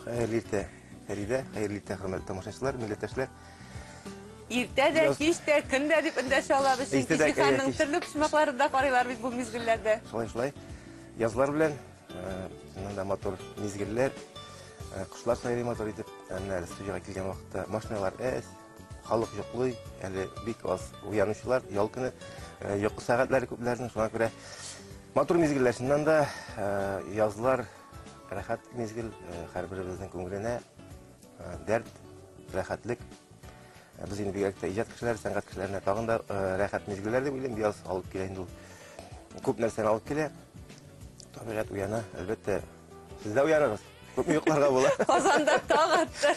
Хәерле иртә, Фәридә, хәерле иртә, хөрмәтле тамашачылар, милләттәшләр. Иртә дә, кич тә, көн дә дип эндәшә алабыз, чөнки җиһанның төрле почмакларында карыйлар бит бу мизгелләрдә. Шулай, шулай. Язлар белән, чыннан да матур мизгелләр, кошлар сайрый матур итеп, ә менә әле студиягә килгән вакытта машиналар әз, халык йоклый, әле бик аз уянучылар, ял көне, йокы сәгатьләре күпләрнең, шуңа күрә матур мизгелләр, чыннан да, язлар рәхәт мизгел, һәрберебезнең күңеленә дәрт, рәхәтлек. Без инде бигрәк тә иҗат кешеләре, сәнгать кешеләренә тагын да рәхәт мизгелләр дип уйлыйм. Яз алып килә инде ул. Күп нәрсәне алып килә. Табигать уяна, әлбәттә. Сез дә уяныгыз. Күпме йокларга була. Казанда таң атты.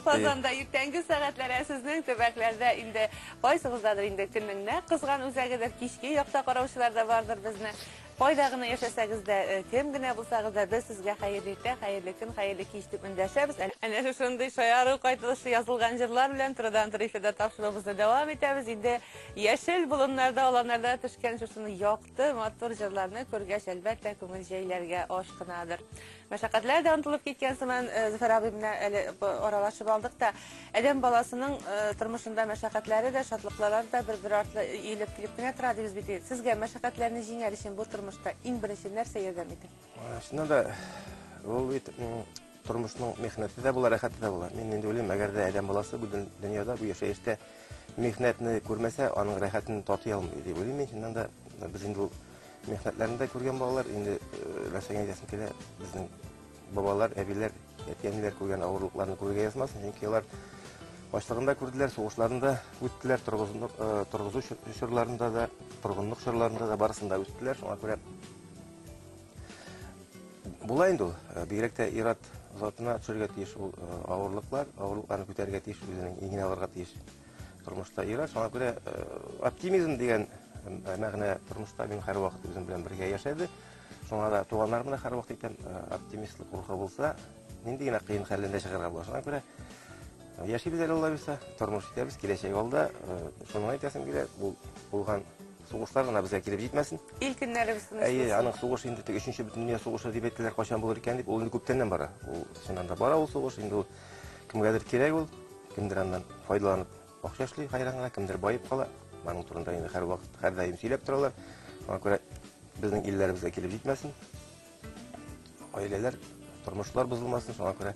Казанда иртәнге сәгатьләр, ә сезнең төбәкләрдә инде кайсыгыздадыр инде көннең нәкъ кызган үзәгедер, кичке якта караучылар да бардыр безне. Кайда гына яшәсәгез дә, кем генә булсагыз да, без сезгә хәерле иртә, хәерле көн, хәерле кич дип эндәшәбез. Әнә шушындый шаяру кайтылышы язылган җырлар белән турыдан-туры эфирда тапшыруыбызны дәвам итәбез. Инде яшел болыннарда, аланнарда төшкән шушындый якты, матур җырларны күргәч, әлбәттә, күңел җәйләргә ашкынадыр. Мәшәкатьләр дә онытылып киткән сыман, Зөфәр абый менә әле аралашып алдык та, адәм баласының тормышында мәшәкатьләре дә, шатлыклары да бер-бер артлы иелеп килеп кенә тора дибез бит. Сезгә мәшәкатьләрне җиңәр өчен бу тормышта иң беренче нәрсә ярдәм итә? Чыннан да, ул бит тормышның михнәте дә була, рәхәте дә була. Мин инде уйлыйм, әгәр дә адәм баласы бу дөньяда, бу яшәештә михнәтне күрмәсә, аның рәхәтен татый алмый дип уйлыйм мин. Чыннан да, без инде ул Михнәтләрне дә күргән балалар, инде нәрсәгә әйтәсем килә, безнең бабалар, әбиләр, әти-әниләр күргән авырлыкларны күрергә язмасын, чөнки алар ачлыгын да күрделәр, сугышларын да үттеләр, торгызу чорларында да, торгынлык чорларында да барысын да үттеләр, шуңа күрә була инде ул, бигрәк тә ир-ат затына төшергә тиеш ул авырлыклар, авырлыкларны күтәрергә тиеш, үзенең иңенә алырга тиеш. Тормышта ира, шуңа күрә оптимизм дигән мәгънә тормышта мин һәрвакыт үзем белән бергә яшәде. Шуңа да туганнарым да һәрвакыт әйтәм, оптимистлык рухы булса, нинди генә кыен хәлдән дә чыгарга була. Шуңа күрә яшибез әле Алла бирсә, тормыш итәбез, киләчәк алда. Шуны әйтәсем килә, бу булган сугышлар гына безгә килеп җитмәсен. Ил көннәребез тыныч Әйе, аның сугыш инде теге өченче бөтендөнья сугышы дип әйттеләр, кайчан булыр икән дип, ул инде күптәннән бара. Ул чыннан да бара ул сугыш, инде ул кемгәдер кирәк ул. Кемдер аннан файдаланып акча эшли хәйран гына, кемдер баеп кала. Аның турында инде һәрвакыт, һәрдаим сөйләп торалар. Шуңа күрә безнең илләребезгә килеп җитмәсен. Гаиләләр, тормышлар бозылмасын. Шуңа күрә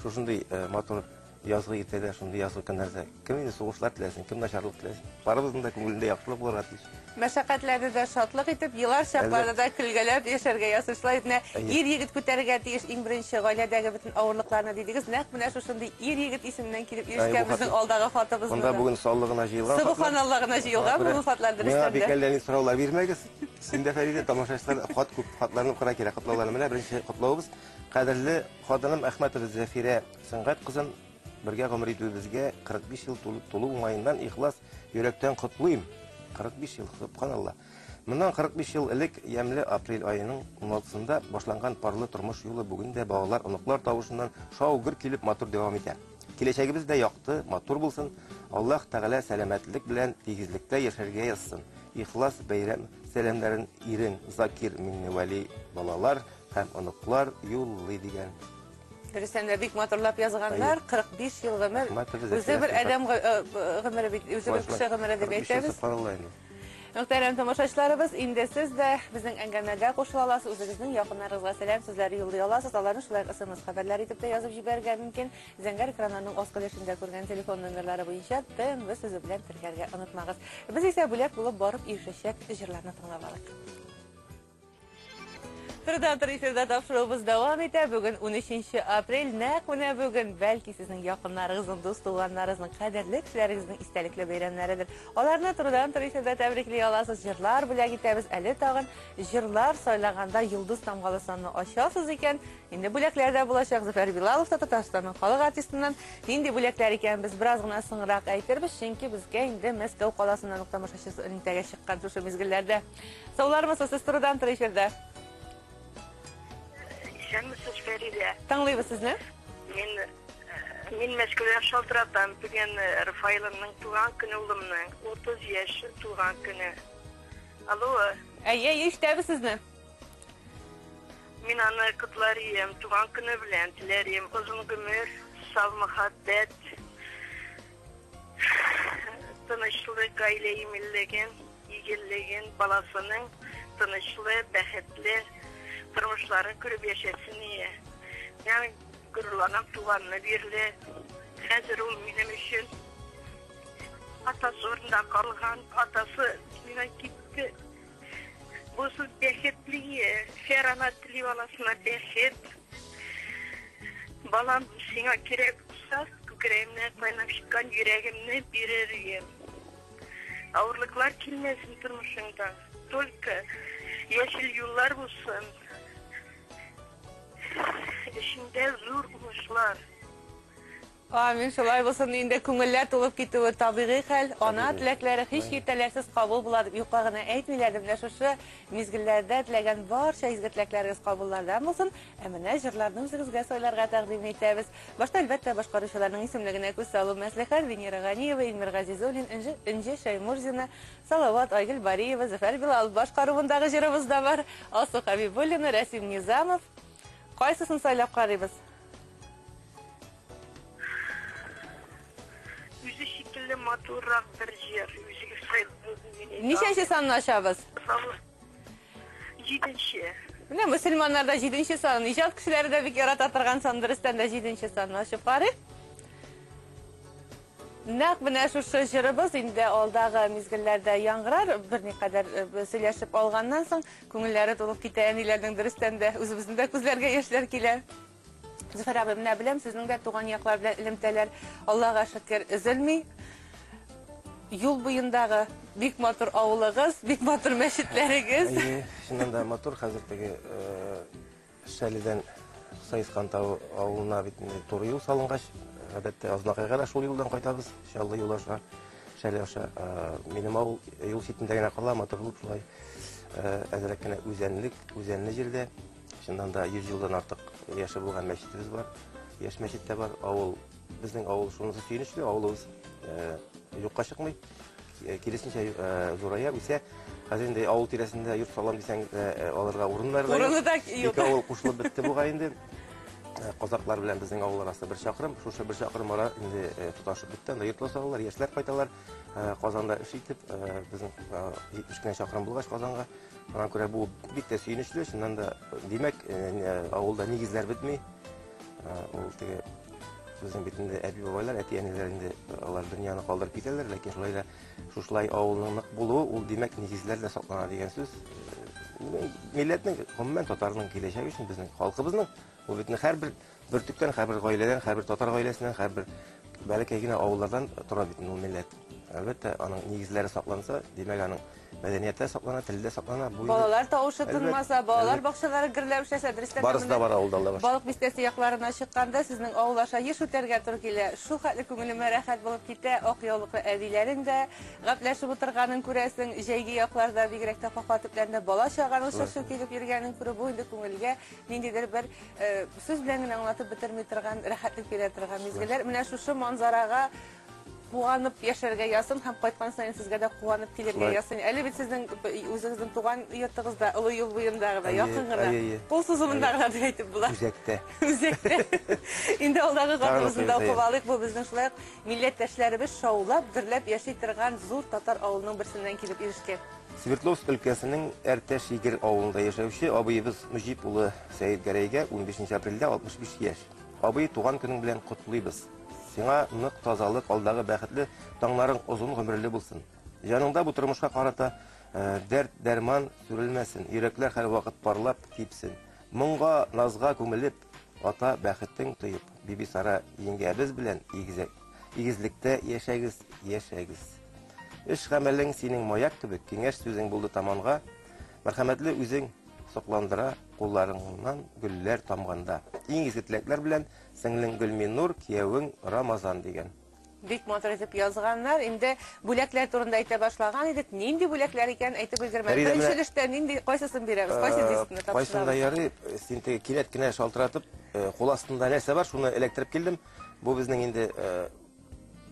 шушындый э, матур язгы иртәдә, шундый язгы көннәрдә кем инде сугышлар теләсен, кем начарлык теләсен. Барыбызның да күңелендә яхшылык булырга тиеш. Мәшәкатьләрне дә шатлык итеп, елар чакларда да көлгәләп яшәргә язсын. Шулай итеп, менә ир-егет күтәрергә тиеш иң беренче гаиләдәге бөтен авырлыкларны дидегез. Нәкъ менә шушындый ир-егет исеменнән килеп ирешкән безнең алдагы хатыбызны Монда бүген саллы гына җыелган хатлар. Сөбханалла гына җыелган бу хатлар дөрестән дә. Миңа бик әллә ни сораулар бирмәгез. Син дә, Фәридә, тамашачылар хат күп, хатларны укырга кирәк, котлауларны. Менә беренче котлавыбыз. Кадерле хатыным Әхмәтова Зәфирә Сөнгать кызын бергә гомер итүебезгә 45 ел тулу уңаеннан ихлас йөрәктән котлыйм. 45 ел, сөбханалла. Моннан 45 ел элек ямьле апрель аеның 16-сында башланган парлы тормыш юлы бүген дә балалар, оныклар тавышыннан шау-гөр килеп матур дәвам итә. Киләчәгебез дә якты, матур булсын. Аллаһ Тәгалә сәламәтлек белән тигезлектә яшәргә язсын. Ихлас бәйрәм сәламнәрен ирең Закир Миңневәли, балалар һәм оныклар юллый дигән. Дөрестән дә бик матурлап язганнар. 45 ел гомер. Үзе бер адәм гомере бит, үзе бер кеше гомере дип әйтәбез. Мөхтәрәм тамашачыларыбыз, инде сез дә безнең әңгәмәгә кушыла аласыз, үзегезнең якыннарыгызга сәлам сүзләре юллый аласыз. Аларны шулай ук смс хәбәрләр итеп тә язып җибәрергә мөмкин. Зәңгәр экраннарның аскы өлешендә күргән телефон номерлары буенча ТНВ сүзе белән теркәргә онытмагыз. Без исә бүләк булып барып ирешәчәк җырларны тыңлап алыйк. Турыдан-тур эфирда тапшыруыбыз дәвам итә. Бүген 13 апрель, нәкъ менә бүген, бәлки сезнең якыннарыгызның, дус туганнарыгызның, кадерле кешеләрегезнең истәлекле бәйрәмнәредер. Аларны турыдан-туры эфирда тәбрикли аласыз, җырлар бүләк итәбез. Әле тагын җырлар сайлаганда йолдыз тамгалы санны ачасыз икән, инде бүләкләр дә булачак. Зөфәр Билалов та Татарстанның халык артистыннан нинди бүләкләр икәнен без бераз гына соңрак әйтербез, чөнки безгә инде Мәскәү каласыннан ук тамашачысы элемтәгә чыккан шушы мизгелләрдә. Саулармысыз, сез турыдан туры эфирда. Исәнмесез, Фәридә. Тыңлыйбыз сезне. Мин э, мин Мәскәүдән шалтыратам. Бүген э, Рафаилымның туган көне улымның 30 яшь туган көне. Алло. Әйе, әйе, ишетәбез сезне. Мин аны котлар ием, туган көне белән теләр ием озын гомер, сау мәхәббәт, тынычлык, гаилә иминлеген, игеллеген, баласының тынычлы, бәхетле тормышларын күреп яшәсен ие. Мин горурланам туганны бирле. Хәзер ул минем өчен атасы урында калган, атасы миңа китте. Булсын бәхетле ие, һәр ана тели баласына бәхет. Балам, сиңа кирәк булса, күкрәгемнән кайнап чыккан йөрәгемне бирер ием. Авырлыклар килмәсен тормышыңда. Только яшел юллар булсын. Эшеңдә зур уңышлар. Амин, шулай булсын. Инде күңелләр тулып китүе табигый хәл. Ана теләкләре һич киртәләрсез кабул була дип юкка гына әйтмиләр. Менә шушы мизгелләрдә теләгән барча изге теләкләрегез кабуллардан булсын. Ә менә җырларны үзегезгә сайларга тәкъдим итәбез. Башта, әлбәттә, башкаручыларның исемлегенә күз салу мәслихәт. Венера Ганиева, Илмир Газизуллин, Энҗе, Энҗе Шәймурзина, Салават, Айгөл Бариева, Зөфәр Билалов башкаруындагы җырыбыз да бар. Алсу Хәбибуллина, Рәсим Низамов. Кайсысын сайлап карыйбыз? Үзе шикелле матуррак бер җыр. Үзегез сайладыгыз. Ничәнче санны ачабыз? Җиденче. Менә мөселманнарда җиденче сан, иҗат кешеләре дә бик ярата торган сан, дөрестән дә җиденче санны ачып карыйк. Нәкъ менә шушы җырыбыз инде алдагы мизгелләрдә яңгырар, берникадәр сөйләшеп алганнан соң күңелләре тулып китә әниләрнең, дөрестән дә үзебезнең дә күзләргә яшьләр килә. Зөфәр абый, менә беләм, сезнең дә туган яклар белән элемтәләр, Аллага шөкер, өзелми. Юл буендагы бик матур авылыгыз, бик матур мәчетләрегез. Әйе, чыннан да матур. Хәзер теге Шәледән Саескан тавы авылына бит инде туры юл салынгач, гадәттә Азнакайга да шул юлдан кайтабыз, Чаллы юлы аша, Шәле аша. Минем авыл юл читендә генә кала, матур булып шулай әзрәк кенә үзәнлек, үзәнле җирдә. Чыннан да 100 елдан артык яше булган мәчетебез бар. Яшь мәчет тә бар. Авыл, безнең авыл шунысы сөенечле, авылыбыз юкка чыкмый. Киресенчә зурая, үсә. Хәзер инде авыл тирәсендә йорт салам дисәң, алырга урыннар да юк. Урыны да юк. Ике авыл кушылып бетте бугай инде. Казаклар белән безнең авыл арасы бер чакрым. Шушы бер чакрым ара инде тоташып бетте. Анда йортлар салалар, яшьләр кайталар. Казанда эш итеп, безнең 70 кенә чакрым булгач Казанга. Шуңа күрә бу бик тә сөенечле, чыннан да, димәк, авылда нигезләр бетми. Ул теге безнең бит инде әби-бабайлар, әти-әниләр инде алар дөньяны калдырып китәләр, ләкин шулай да шушылай авылның нык булуы, ул димәк нигезләр дә саклана дигән сүз. Милләтнең, гомумән татарның киләчәге өчен безнең халкыбызның, ул бит һәрбер бөртектән, һәрбер гаиләдән, һәрбер татар гаиләсеннән, һәрбер бәләкәй генә авыллардан тора бит ул милләт. Әлбәттә, аның нигезләре сакланса, димәк, аның мәдәнияте саклана, теле дә саклана. Бу Балалар тавышы тынмаса, балалар бакчалары гөрләп эшләсә, дөрестән дә Барысы да бар авылда, Аллага шөкер. Балык бистәсе якларына чыкканда сезнең авыл аша еш үтәргә туры килә. Шул хәтле күңелемә рәхәт булып китә, ак яулыклы әбиләрең дә гәпләшеп утырганын күрәсең, җәйге якларда бигрәк тә капка төпләрендә бала-чаганың чыр-чу килеп йөргәнен күрү, бу инде күңелгә ниндидер бер сүз белән генә аңлатып бетерми торган, рәхәтлек бирә торган мизгелләр. Менә шушы манзарага куанып яшәргә язсын һәм кайткан саен сезгә дә куанып килергә язсын. Әле бит сезнең үзегезнең туган йортыгыз да олы юл буенда гына, якын гына, кул сузымында гына дип әйтеп була. Үзәктә. Үзәктә. Инде алдагы хатыбызны да укып алыйк. Бу безнең шулай ук милләттәшләребез шаулап, гөрләп яши торган зур татар авылының берсеннән килеп ирешкән. Свердловск өлкәсенең Әртәш-Егер авылында яшәүче абыебыз Мөҗип улы Сәетгәрәйгә 15 апрельдә 65 яшь. Абый, туган көнең белән котлыйбыз. Сиңа нык тазалык, алдагы бәхетле таңнарың озын гомерле булсын. Җаныңда бу тормышка карата дәрт, дәрман сүрелмәсен, йөрәкләр һәрвакыт парлап типсен. Моңга, назга күмелеп, ата бәхетең тоеп, Бибисара еңгәбез белән игезәк, игезлектә яшәгез, яшәгез. Эш гамәлең синең маяк кебек, киңәш сүзең булды таманга. Мәрхәмәтле үзең сокландыра, кулларыңнан гөлләр тамганда. Иң изге теләкләр белән сеңлең Гөлминур, киявең Рамазан дигән. Бик матур итеп язганнар. Инде бүләкләр турында әйтә башлаган идек. Нинди бүләкләр икәнен әйтеп өлгермәдек. Фәридә, Беренче менә өлештә нинди, кайсысын бирәбез? Кайсы дискны Кайсында тапшырабыз? ярый, син теге кинәт кенә шалтыратып, кул астында нәрсә бар, шуны эләктереп килдем. Бу безнең инде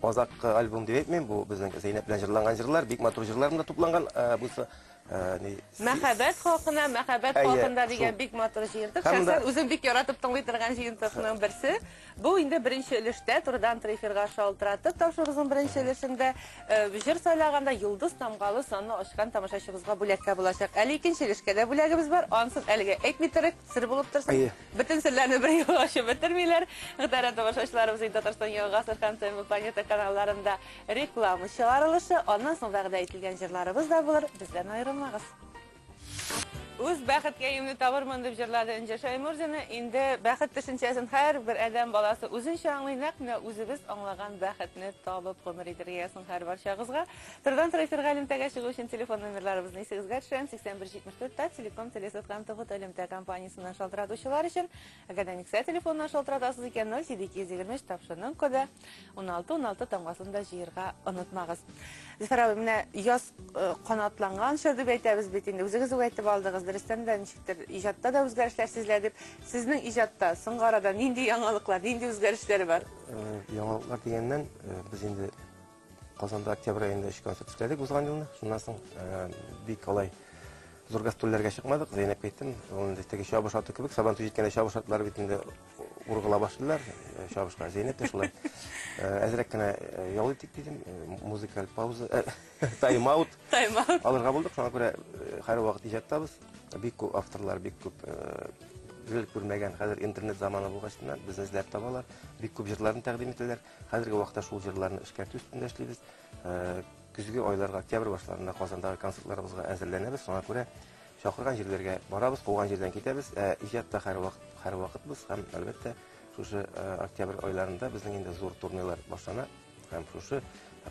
азаккы альбом дип әйтмим, бу безнең Зәйнәп белән җырланган җырлар, бик матур җырлар монда тупланган. Бусы Э, мәхәббәт хакына, мәхәббәт хакында дигән бик матур җыентык. Шәхсән үзем бик яратып тыңлый торган җыентыкның берсе. Бу инде беренче өлештә турыдан туры эфирга шалтыратып тапшыруыбызның беренче өлешендә э, җыр сайлаганда йолдыз тамгалы санны ачкан тамашачыбызга бүләккә булачак. Әле икенче өлешкә дә бүләгебез бар. Анысын әлегә әйтми торыйк, сер булып торсын. Бөтен серләрне бер юлы ачып бетермиләр. Мөхтәрәм тамашачыларыбыз, инде Татарстан Яңа гасыр һәм ТНВ Планета каналларында Реклама чыгарылышы, аннан соң вәгъдә ителгән җырларыбыз да булыр, бездән аерылмагыз. Үз бәхеткәемне табырмын дип җырлады Энҗе Шәймурзина. Инде бәхет төшенчәсен һәрбер адәм баласы үзенчә аңлый, нәкъ менә үзебез аңлаган бәхетне табып гомер итәргә язсын һәрбарчагызга. Турыдан-туры эфирга элемтәгә чыгу өчен телефон номерларыбызны исегезгә төшерәм, 81 74 Таттелеком, Телесат һәм Тогут элемтә компаниясеннән шалтыратучылар өчен. Әгәр дә Никсә телефоныннан шалтыратасыз икән, 07223 тапшырның коды 16 16 тамгасын да җыерга онытмагыз. Зөфәр абый, менә яз э, канатланган чор дип әйтәбез бит инде. Үзегез үк әйтеп алдыгыз, дөрестән дә ничектер иҗатта да үзгәрешләр сизелә дип. Сезнең иҗатта соңгы арада нинди яңалыклар, нинди үзгәрешләр бар? Э, яңалыклар дигәннән, э, без инде Казанда октябрь аенда өч концерт эшләдек узган елны. Шуннан соң бик алай зур гастрольләргә чыкмадык. Зәйнәпкә әйттем, ул инде теге чабыш аты кебек, Сабантуй җиткәндә чабыш атлары бит инде ургыла башлыйлар э, чабышка. Зәйнәп тә шулай. Э, әзрәк кенә э, ял итик дидем, музыкаль пауза, тайм-аут. Тайм-аут. Алырга булдык, шуңа күрә һәрвакыт иҗаттабыз. Бик күп авторлар, бик күп гел күрмәгән, хәзер интернет заманы булгач кына безне эзләп табалар. Бик күп җырларны тәкъдим итәләр. Хәзерге вакытта шул җырларны эшкәртү өстендә эшлибез. Көзге айларга, октябрь башларында Казандагы концертларыбызга әзерләнәбез. Шуңа күрә Чакырган җирләргә барабыз, куган җирдән китәбез. Ә иҗатта һәрвакыт, һәрвакытбыз һәм, әлбәттә, шушы октябрь айларында безнең инде зур турнирлар башлана һәм шушы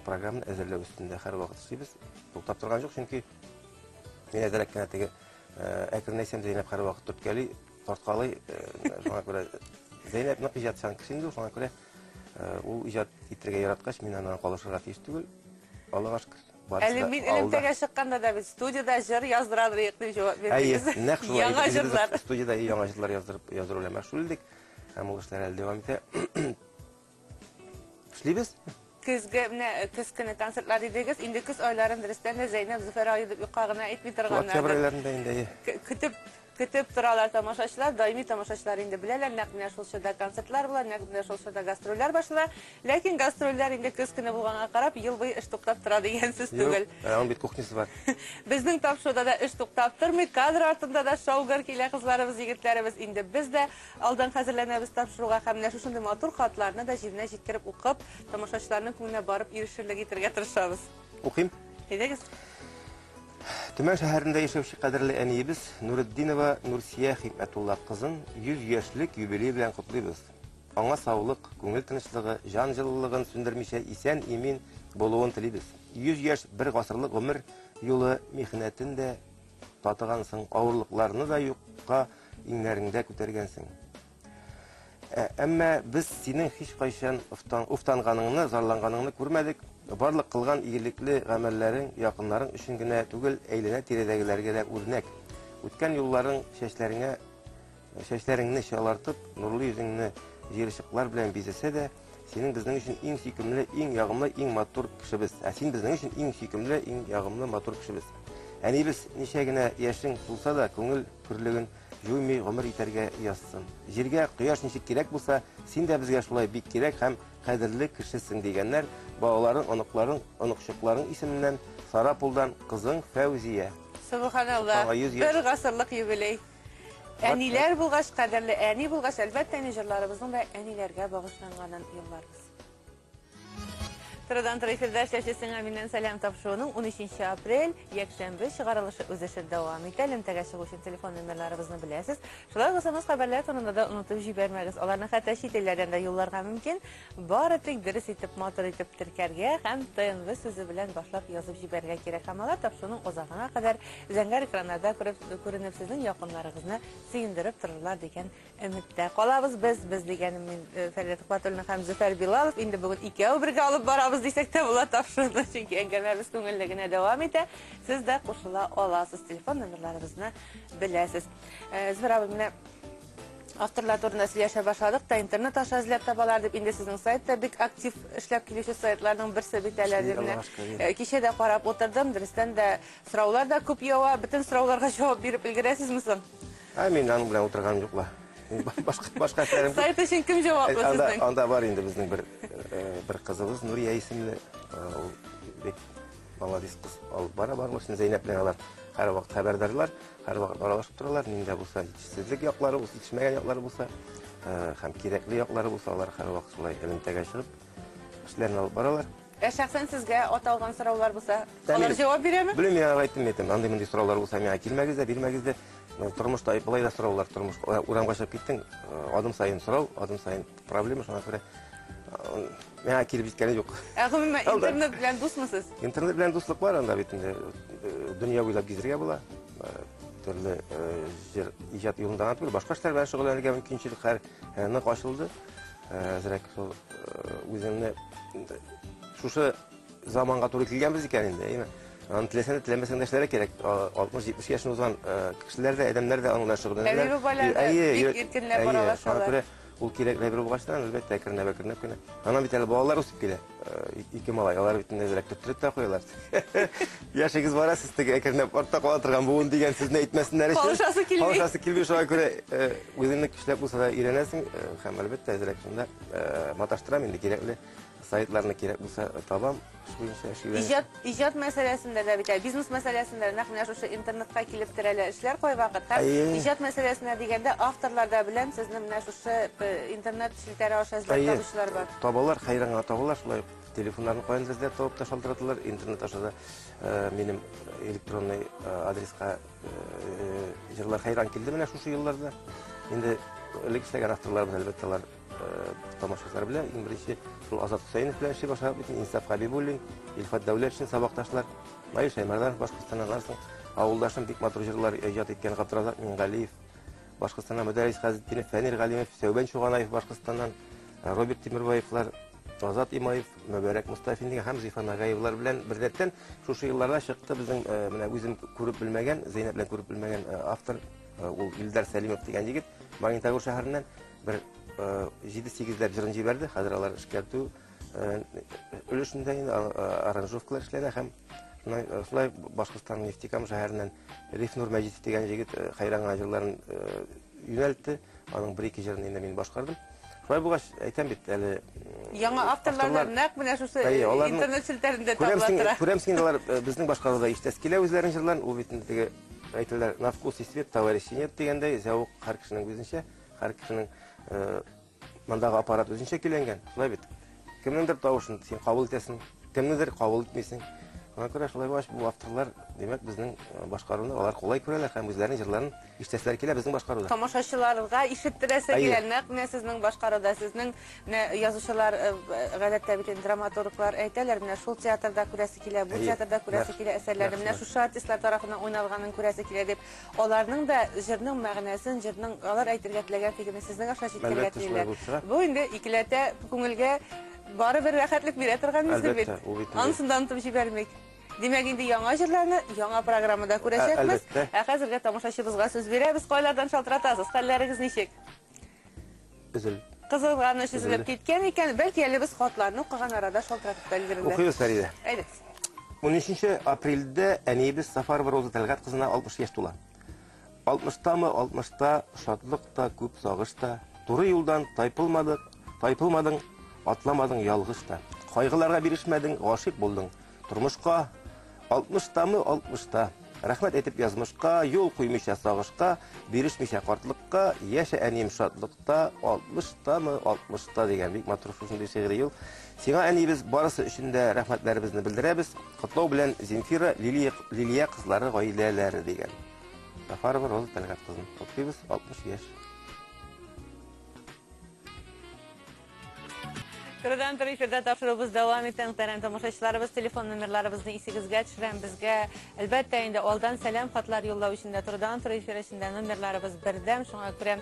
программаны әзерләү өстендә һәрвакыт эшлибез. Туктап торган юк, чөнки мин әзрәк кенә теге әкренәйсәм, Зәйнәп һәрвакыт төрткәли, тарткалый. Шуңа күрә Зәйнәп нык иҗатчан кеше инде ул, шуңа күрә ул иҗат итәргә яраткач, мин аннан калышырга тиеш түгел. Аллага шөкер. Әле мин элемтәгә чыкканда да бит студиядә җыр яздырадыр идек дип җавап бирдегез. Әйе, нәкъ шулай. Яңа җырлар. Студиядә яңа җырлар яздырып, яздыру белән мәшгуль идек. Һәм ул эшләр әле дәвам итә. Эшлибез. Көзге, менә көз көне концертлар дидегез. Инде көз айларын дөрестән дә Зәйнәб Зөфәр ае дип юкка гына әйтми торганнар. Октябрь айларында инде, әйе. Көтеп Көтеп торалар тамашачылар, даими тамашачылар инде беләләр, нәкъ менә шул чорда концертлар була, нәкъ менә шул чорда гастрольләр башлана. Ләкин гастрольләр инде көз көне булганга карап, ел буе эш туктап тора дигән сүз түгел. Юк, аның бит кухнясы бар. Безнең тапшыруда да эш туктап тормый, кадр артында да шау-гөр килә кызларыбыз, егетләребез. Инде без дә алдан хәзерләнәбез тапшыруга һәм менә шушындый матур хатларны да җиренә җиткереп укып, тамашачыларның күңеленә барып ирешерлек итәргә тырышабыз. Укыйм. Әйдәгез. Төмән шәһәрендә яшәүче кадерле әниебез Нуретдинова Нурсия Хикмәтулла кызын 100 яшьлек юбилее белән котлыйбыз. Аңа саулык, күңел тынычлыгы, җан җылылыгын сүндермичә исән-имин булуын телибез. 100 яшь бер гасырлык гомер юлы михнәтен дә татыгансың, авырлыкларны да юкка иңнәреңдә күтәргәнсең. Ә, әмма без синең һичкайчан уфтанганыңны, зарланганыңны күрмәдек. Барлык кылган игелекле гамәлләрең якыннарың өчен генә түгел, әйләнә-тирәдәгеләргә дә үрнәк. Үткән юлларың чәчләреңә чәчләреңне чалартып, нурлы йөзеңне җыерчыклар белән бизәсә дә, синең безнең өчен иң сөйкемле, иң ягымлы, иң матур кешебез. Ә син безнең өчен иң сөйкемле, иң ягымлы, матур кешебез. Әниебез, ничә генә яшең тулса да, күңел көрлеген Җуймый гомер итәргә язсын. Җиргә кояш ничек кирәк булса, син дә безгә шулай бик кирәк һәм кадерле кешесең, дигәннәр балаларың, оныкларың, оныкчыкларың исеменнән Сарапулдан кызың Фәүзия. Сөбханалла, бер гасырлык юбилей. Әниләр булгач, кадерле әни булгач, әлбәттә, инде җырларыбызның да әниләргә багышланганын юлларбыз. Турыдан туры эфирда эшләүче сиңа миннән сәлам тапшыруының 13 апрель, якшәмбе чыгарылышы үз эшен дәвам итә. Элемтәгә чыгу өчен телефон номерларыбызны беләсез. Шулай ук смс хәбәрләр турында да онытып җибәрмәгез. Аларны хәтта чит илләрдән дә юлларга мөмкин. Бары тик дөрес итеп, матур итеп теркәргә һәм ТНВ сүзе белән башлап язып җибәрергә кирәк. Һәм алар тапшыруның азагына кадәр зәңгәр экраннарда күреп, күренеп сезнең якыннарыгызны сөендереп торырлар дигән Өметтә калабыз без, без дигәнем мин э, Фәридә Төхвәтуллина һәм Зөфәр Билалов. Инде бүген икәү бергә алып барабыз дисәк тә була тапшыруны, чөнки әңгәмәбез күңелле генә дәвам итә. Сез дә кушыла аласыз. Телефон номерларыбызны беләсез. Э, Зөфәр абый, менә Авторлар турында сөйләшә башладык та, интернет аша эзләп табалар дип, инде сезнең сайт та бик актив эшләп килүче сайтларның берсе бит әле. Эшли, Менә, Аллага шөкер. Кичә дә карап утырдым, дөрестән дә сораулар да күп ява. Бөтен сорауларга җавап биреп өлгерәсезме соң? Ә мин аның белән утырганым юк ла. Башка башка эшләрем күп. Сайт өчен кем җаваплы Анда, сезнең? анда бар инде безнең бер бер кызыбыз Нурия исемле, ул бик молодец кыз алып бара барлык эшне. Зәйнәп белән алар һәрвакыт хәбәрдарлар, һәрвакыт аралашып торалар. Нинди булса җитешсезлек яклары булса, җитешмәгән яклары булса, һәм кирәкле яклары булса, алар һәрвакыт шулай элемтәгә чыгып эшләрен алып баралар. Ә шәхсән сезгә аталган сораулар булса, алар җавап бирәме? Белмим, мин алар әйттем, әйтәм, андый мондый сораулар булса, миңа килмәгез дә, бирмәгез дә. Тормышта былай да сораулар, тормыш урамга чыгып киттең, адым саен сорау, адым саен проблема, шуңа күрә миңа килеп җиткәне юк. Ә гомумән интернет белән дусмы сез? Интернет белән дуслык бар, анда бит инде дөнья буйлап гизергә була. Төрле җыр иҗат юлында гына түгел, башка эшләр белән шөгыльләнергә мөмкинчелек хәр нык ачылды. Әзрәк шул үзеңне шушы заманга туры килгәнбез икән инде, әйеме? Аны теләсәң дә, теләмәсәң дә эшләргә кирәк. 60-70 яшен узган кешеләр дә, адәмнәр дә аның белән шөгыльләнәләр. Әби бабайлар да бик иркенләп аралашалар. Шуңа күрә ул кирәкле әйбер булгачтан, әлбәттә, әкренләп, әкренләп кенә. Аннан бит әле балалар үсеп килә. Ике малай, алар бит инде әзрәк төрттереп тә куялар. Яшегез бара, сез теге әкренләп артта кала торган буын дигән сүзне әйтмәсеннәр өчен. Калышасы килми. Калышасы килми, шуңа күрә үзеңне көчләп булса да өйрәнәсең һәм әлбәттә әзрәк шунда маташтырам инде кирәкле сайтларны кирәк булса табам. Иҗат, иҗат мәсьәләсендә дә бит, бизнес мәсьәләсендә нәкъ менә шушы интернетка килеп терәлә эшләр кайвакыт. Һәм иҗат мәсьәләсенә дигәндә авторлар да беләм, сезне менә шушы интернет челтәре аша эзләп табучылар бар. Табалар, хәйран гына табалар, шулай ук телефоннарны каяндыр эзләп табып та шалтыраталар, интернет аша да минем электронный адреска җырлар хәйран килде менә шушы елларда. Инде элек эшләгән авторларыбыз, әлбәттә, алар тамашачылар белән иң беренче шул Азат Хөсәенов белән эшли башладык бит, Инсаф Хәбибуллин, Илфат Дәүләтшин сабакташлар, Наил Шәймәрданов Башкортстаннан соң авылдашым бик матур җырлар иҗат иткән Габдразак Мингалиев, Башкортстаннан Мөдәррис Хәзетдинов, Фәнир Галимов, Сәүбән Чуганаев Башкортстаннан, Роберт Тимербаевлар, Азат Имаев, Мөбәрәк Мустафин дигән һәм Зифа Нагаевлар белән беррәттән шушы елларда чыкты безнең менә үзем күреп белмәгән, Зәйнәп белән күреп белмәгән автор, ул Илдар Сәлимов дигән егет, Магнитогор шәһәреннән бер 7-8ләп җырын җибәрде. Хәзер алар эшкәртү өлешендә инде аранжировкалар эшләнә һәм шулай Башкортстанның Нефтекама шәһәреннән Рифнур Мәҗитов дигән егет хәйран гына җырларын юнәлтте. Аның бер-ике җырын инде мин башкардым. Шулай булгач, әйтәм бит, әле яңа авторлар нәкъ менә шушы интернет челтәрендә табыла тора. Күрәмсең инде, алар безнең башкаруда ишетәсе килә үзләренең җырларын. Ул бит инде теге әйтәләр, на вкус и цвет товарищи нет дигәндәй, зәвык һәр кешенең үзенчә, һәр кешенең мондагы аппарат үзенчә көйләнгән. Шулай бит. Кемнеңдер тавышын син кабул итәсең, кемнедер кабул итмисең. Шуңа күрә шулай булгач, бу авторлар, димәк, безнең башкаруны алар кулай күрәләр һәм үзләренең җырларын ишетәселәр килә безнең башкаруда. Тамашачыларга ишеттерәсе килә, нәкъ менә сезнең башкаруда, сезнең менә язучылар, гадәттә бит инде драматурглар әйтәләр, менә шул театрда күрәсе килә, бу театрда күрәсе килә әсәрләрне, менә шушы артистлар тарафыннан уйналганын күрәсе килә дип, аларның да җырның мәгънәсен, җырның алар әйтергә теләгән фикерне сезнең аша җиткерергә телиләр. Бу инде икеләтә күңелгә барыбер рәхәтлек бирә торган мизгел бит. Анысын да онытып җибәрмик. Димәк, инде яңа җырларны яңа программада күрәчәкбез. Ә хәзергә тамашачыбызга сүз бирәбез. Кайлардан шалтыратасыз? Хәлләрегез ничек? Өзел. Кызылганыч өзелеп киткән икән. Бәлки әле без хатларны укыган арада шалтыратып та өлгерерләр. Укыйбыз, Фәридә. Әйдәгез. 13 апрельдә әниебез Сафарова Роза Тәлгать кызына 60 яшь тула. 60тамы, 60та шатлык та, күп сагыш та. Туры юлдан тайпылмадык, тайпылмадың, атламадың ялгыш та. Кайгыларга бирешмәдең, гашыйк булдың тормышка. 60тамы, 60та. Рәхмәт әйтеп язмышка, юл куймыйча сагышка, бирешмичә картлыкка, яшә әнием шатлыкта, 60тамы, 60та дигән бик матур шушындый шигъри юл. Сиңа әниебез барысы өчен дә рәхмәтләребезне белдерәбез. Котлау белән Земфира, Лилия, Лилия кызлары гаиләләре дигән. Сафарова Роза Тәлгать кызын котлыйбыз, 60 яшь. Турыдан туры эфирда тапшыруыбыз дәвам итә. Мөхтәрәм тамашачыларыбыз, телефон номерларыбызны исегезгә төшерәм. Безгә, әлбәттә, инде алдан сәлам хатлар юллау өчен дә турыдан туры эфир эчендә номерларыбыз бердәм. Шуңа күрә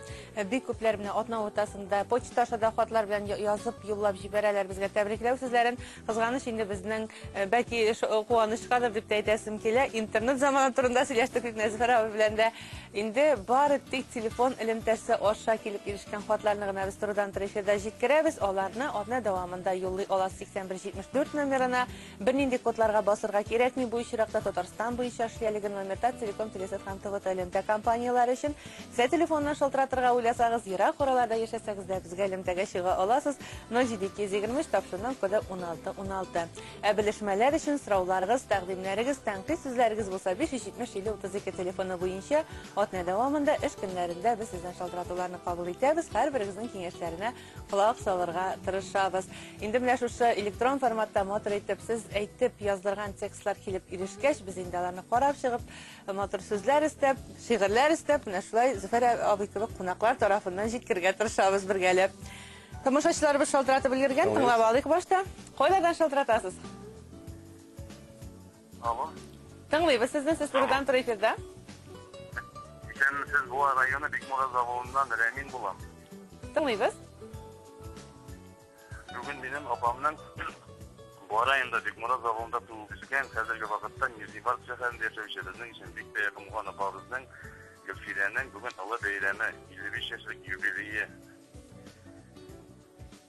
бик күпләр менә атна уртасында почта аша да хатлар белән язып юллап җибәрәләр безгә тәбрикләү сүзләрен. Кызганыч инде безнең, бәлки куанычкадыр дип тә әйтәсем килә, интернет заманы турында сөйләштек бит Нәзфәр абый белән дә. Инде бары тик телефон элемтәсе аша килеп ирешкән хатларны гына без турыдан-туры эфирда җиткерәбез. Аларны атна дәвамында юллый аласыз 8174 номерына. Бернинди кодларга басырга кирәкми. Бу очракта Татарстан буенча эшли әлеге номер Таттелеком, Телесат һәм ТВТ элемтә компанияләре өчен. Кесә телефоныннан шалтыратырга уйласагыз, ерак араларда яшәсәгез дә безгә элемтәгә чыга аласыз. 07223 тапшыруның коды 1616. Ә белешмәләр өчен сорауларыгыз, тәкъдимнәрегез, тәнкыйть сүзләрегез булса 570 50 32 телефоны буенча атна дәвамында эш көннәрендә без сездән шалтыратуларны кабул итәбез, һәрберегезнең киңәшләренә колак салырга тырышабыз. Инде менә шушы электрон форматта матур итеп сез әйтеп яздырган текстлар килеп ирешкәч, без инде аларны карап чыгып, матур сүзләр өстәп, шигырьләр өстәп, менә шулай Зөфәр абый кебек кунаклар тарафыннан җиткерергә тырышабыз бергәләп. Тамашачыларыбыз шалтыратып өлгергән, тыңлап алыйк башта. Кайлардан шалтыратасыз? Алло. Тыңлыйбыз сезне, сез турыдан туры эфирда. Исәнмесез, Буа районы Бикмураз авылыннан Рәмин булам. Тыңлыйбыз. Бүген минем апамның Буа районында Бикмураз авылында туып үскән, хәзерге вакытта Нижневартовск шәһәрендә яшәүче безнең өчен бик тә якын булган апабызның Гөлфирәнең бүген олы бәйрәме, 55 яшьлек юбилее.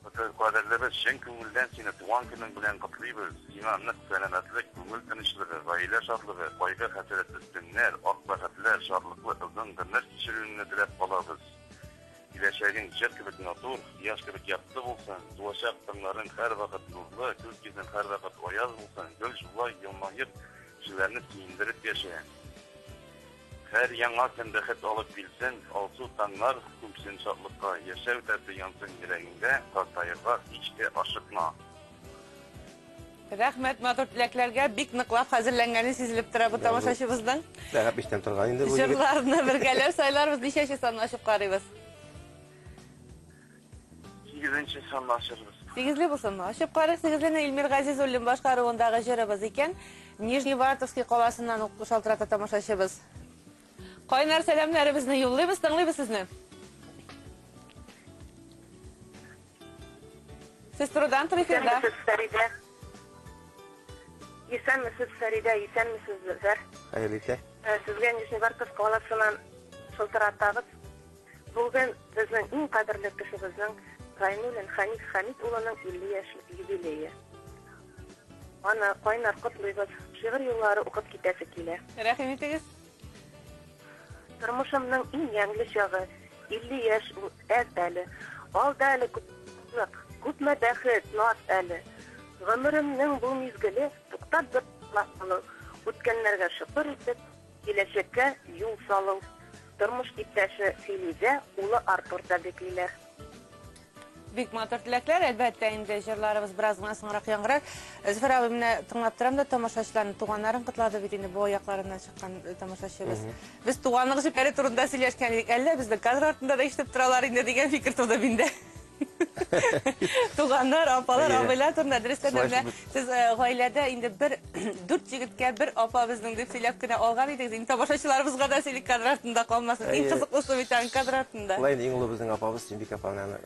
Кадерлебез, чын күңелдән сине туган көнең белән котлыйбыз. Сиңа нык сәламәтлек, күңел тынычлыгы, гаилә шатлыгы, кайгы-хәсрәтсез көннәр, ак бәхетләр, шатлыклы озын гомер кичерүеңне теләп калабыз. Киләчәгең җыр кебек матур, кояш кебек якты булсын, туачак таңнарың һәрвакыт нурлы, күк йөзең һәрвакыт аяз булсын, гел шулай елмаеп, кешеләрне сөендереп яшә. Һәр яңа көн бәхет алып килсен, алсу таңнар күмсен шатлыкка, яшәү дәрте янсын йөрәгеңдә, картаерга һич тә ашыкма. Рәхмәт матур теләкләргә, бик ныклап хәзерләнгәне сизелеп тора бу тамашачыбызның. Сәгать биштән торган инде бу егет. Җырларны бергәләп сайларбыз, ничәнче санны ачып карыйбыз? Сигезенче санны ачырбыз. Сигезле булсынмы? Ачып карыйк, сигезлене Илмир Газизуллин башкаруындагы җырыбыз икән. Нижневартовский каласыннан ук шалтырата тамашачыбыз. Кайнар сәламнәребезне юллыйбыз, тыңлыйбыз сезне. Сез турыдан туры эфирда. Исәнмесез, Фәридә. Исәнмесез, Фәридә, исәнмесез, Зөфәр. Хәерле иртә. Сезгә Нижневартовск каласыннан шылтыратабыз. Бүген безнең иң кадерле кешебезнең Гайнуллин Хәниф Хәмит улының 50 яшьлек юбилее. Аны кайнар котлыйбыз. Шигырь юллары укып китәсе килә. Рәхим итегез. Тормышымның иң ямьле чагы, 50 яшь ул әз әле. Алда әле күп күпме бәхет, наз әле. Гомеремнең бу мизгеле туктап бер алу, үткәннәргә шөкер итеп, киләчәккә юл салу. Тормыш иптәше Филизә, улы Артур тәбриклиләр. Бик матур теләкләр, әлбәттә, инде җырларыбыз бераз гына соңрак яңгырар. Зөфәр абый, менә тыңлап торам да тамашачыларны, туганнарын котлады бит инде бу якларыннан чыккан тамашачыбыз. Без туганлык җепләре турында сөйләшкән идек. Әллә безнең кадр артында да ишетеп торалар инде дигән фикер туды миндә. Туганнар, апалар, абыйлар турында дөрестән дә менә сез гаиләдә инде бер дүрт егеткә бер апа безнең дип сөйләп кенә алган идегез. Инде тамашачыларыбызга да сөйлик, кадр артында калмасын. Иң кызыклысы бит аның кадр артында. Шулай инде иң олы безнең апабыз Сөембикә апаны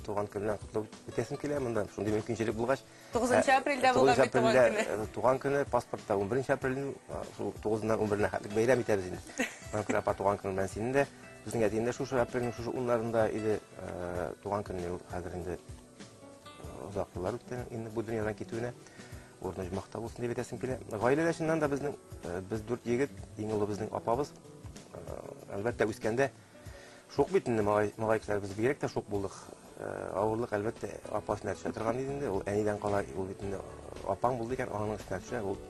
туган көне белән котлап үтәсем килә. Монда шундый мөмкинчелек булгач. 9 апрельдә булган бит туган көне. Туган көне паспортта 11 апрельнең шул 9-ннан 11-нә хәтлек бәйрәм итәбез инде. Шуңа күрә апа туган көне белән сине дә. Безнең әтием дә шушы апрельнең шушы уннарында иде туган көне ул хәзер инде озак еллар үтте инде бу дөньядан китүенә. Урыны оҗмахта булсын дип әйтәсем килә. Гаиләдә чыннан да безнең без дүрт егет, иң олы безнең апабыз. Әлбәттә, үскәндә шук бит инде малай, малай кешеләр без бигрәк тә шук булдык. Авырлык әлбәттә апа өстенә төшә торган иде инде. Ул әнидән кала ул бит инде апаң булды икән, аның өстенә төшә. Ул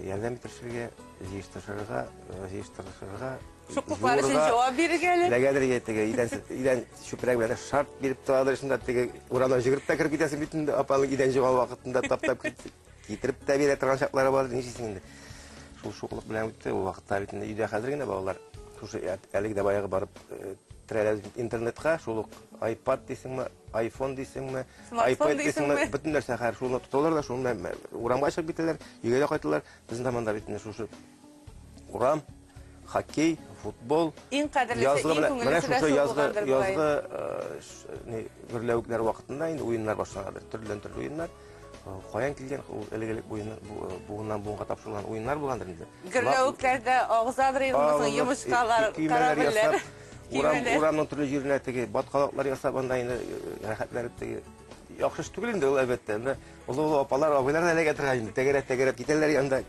ярдәм итешергә, җыештырырга, җыештырырга Шуклыклар өчен җавап бирергә әле. Ләгәдер егет теге идән идән чүпрәк белән шарт биреп торадыр шунда теге урамнан йөгереп тә кереп китәсең бит инде апаның идән җуган вакытында таптап китереп тә бирә торган чаклары бар нишлисең инде. Шул шуклык белән үтте ул вакытта бит инде өйдә хәзер генә балалар шушы әлеге дә баягы барып Терәләбез бит интернетка, шул ук iPad дисеңме, iPhone дисеңме, Смартфон iPad дисеңме, дисеңме? Бөтен нәрсә хәзер шуны тоталар да, шуны белән урамга чыгып китәләр, өйгә дә кайталар. Безнең заманда бит менә шушы урам, хоккей, футбол. Иң кадерлесе, Язгы иң менә, менә күңеллесе дә шушы шул язгы, булгандыр бугай. Язгы ни, гөрләвекләр вакытында инде уеннар башланадыр. Төрледән-төрле уеннар. Каян килгән ул элек-элек уеннар, буыннан буынга тапшырылган уеннар булгандыр инде. Гөрләвекләрдә агызадыр инде соң Агызып, йомычкалар, көймәләр корабльләр. ясап, урам, Көймәләр. урамның төрле җиренә теге баткалаклар ясап, анда инде рәхәтләнеп теге яхшы эш түгел инде ул, әлбәттә. Әмма олы-олы апалар, абыйлар да эләгә торган инде. Тәгәрәп-тәгәрәп китәләр янда.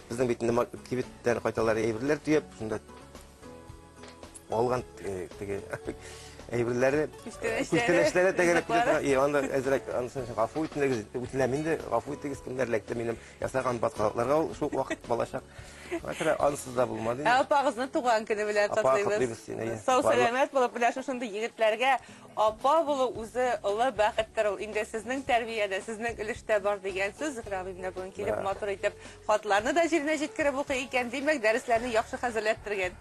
Безнең бит инде кибеттән кайталар әйберләр төяп, шунда алган теге әйберләре, Күчтәнәчләре, күчтәнәчләре тәгәрәп китә ризыклары. торган. И, анда әзрәк анысын өчен гафу итегез, үтенәм инде, гафу итегез, кемнәр эләкте минем ясаган баткалакларга ул шул вакыт балачак. Шуңа күрә ансыз да булмады Ә инде. апагызны туган көне белән Апа, котлыйбыз. котлыйбыз сине, әйе. Сау Барлык сәламәт булып, менә шушындый егетләргә апа булу үзе олы бәхеттер ул. Инде сезнең тәрбиядә, сезнең өлештә бар дигән сүз. Зөфәр абый менә бүген килеп, матур итеп хатларны да җиренә җиткереп укый икән. Димәк, дәресләрне яхшы хәзерләттергән.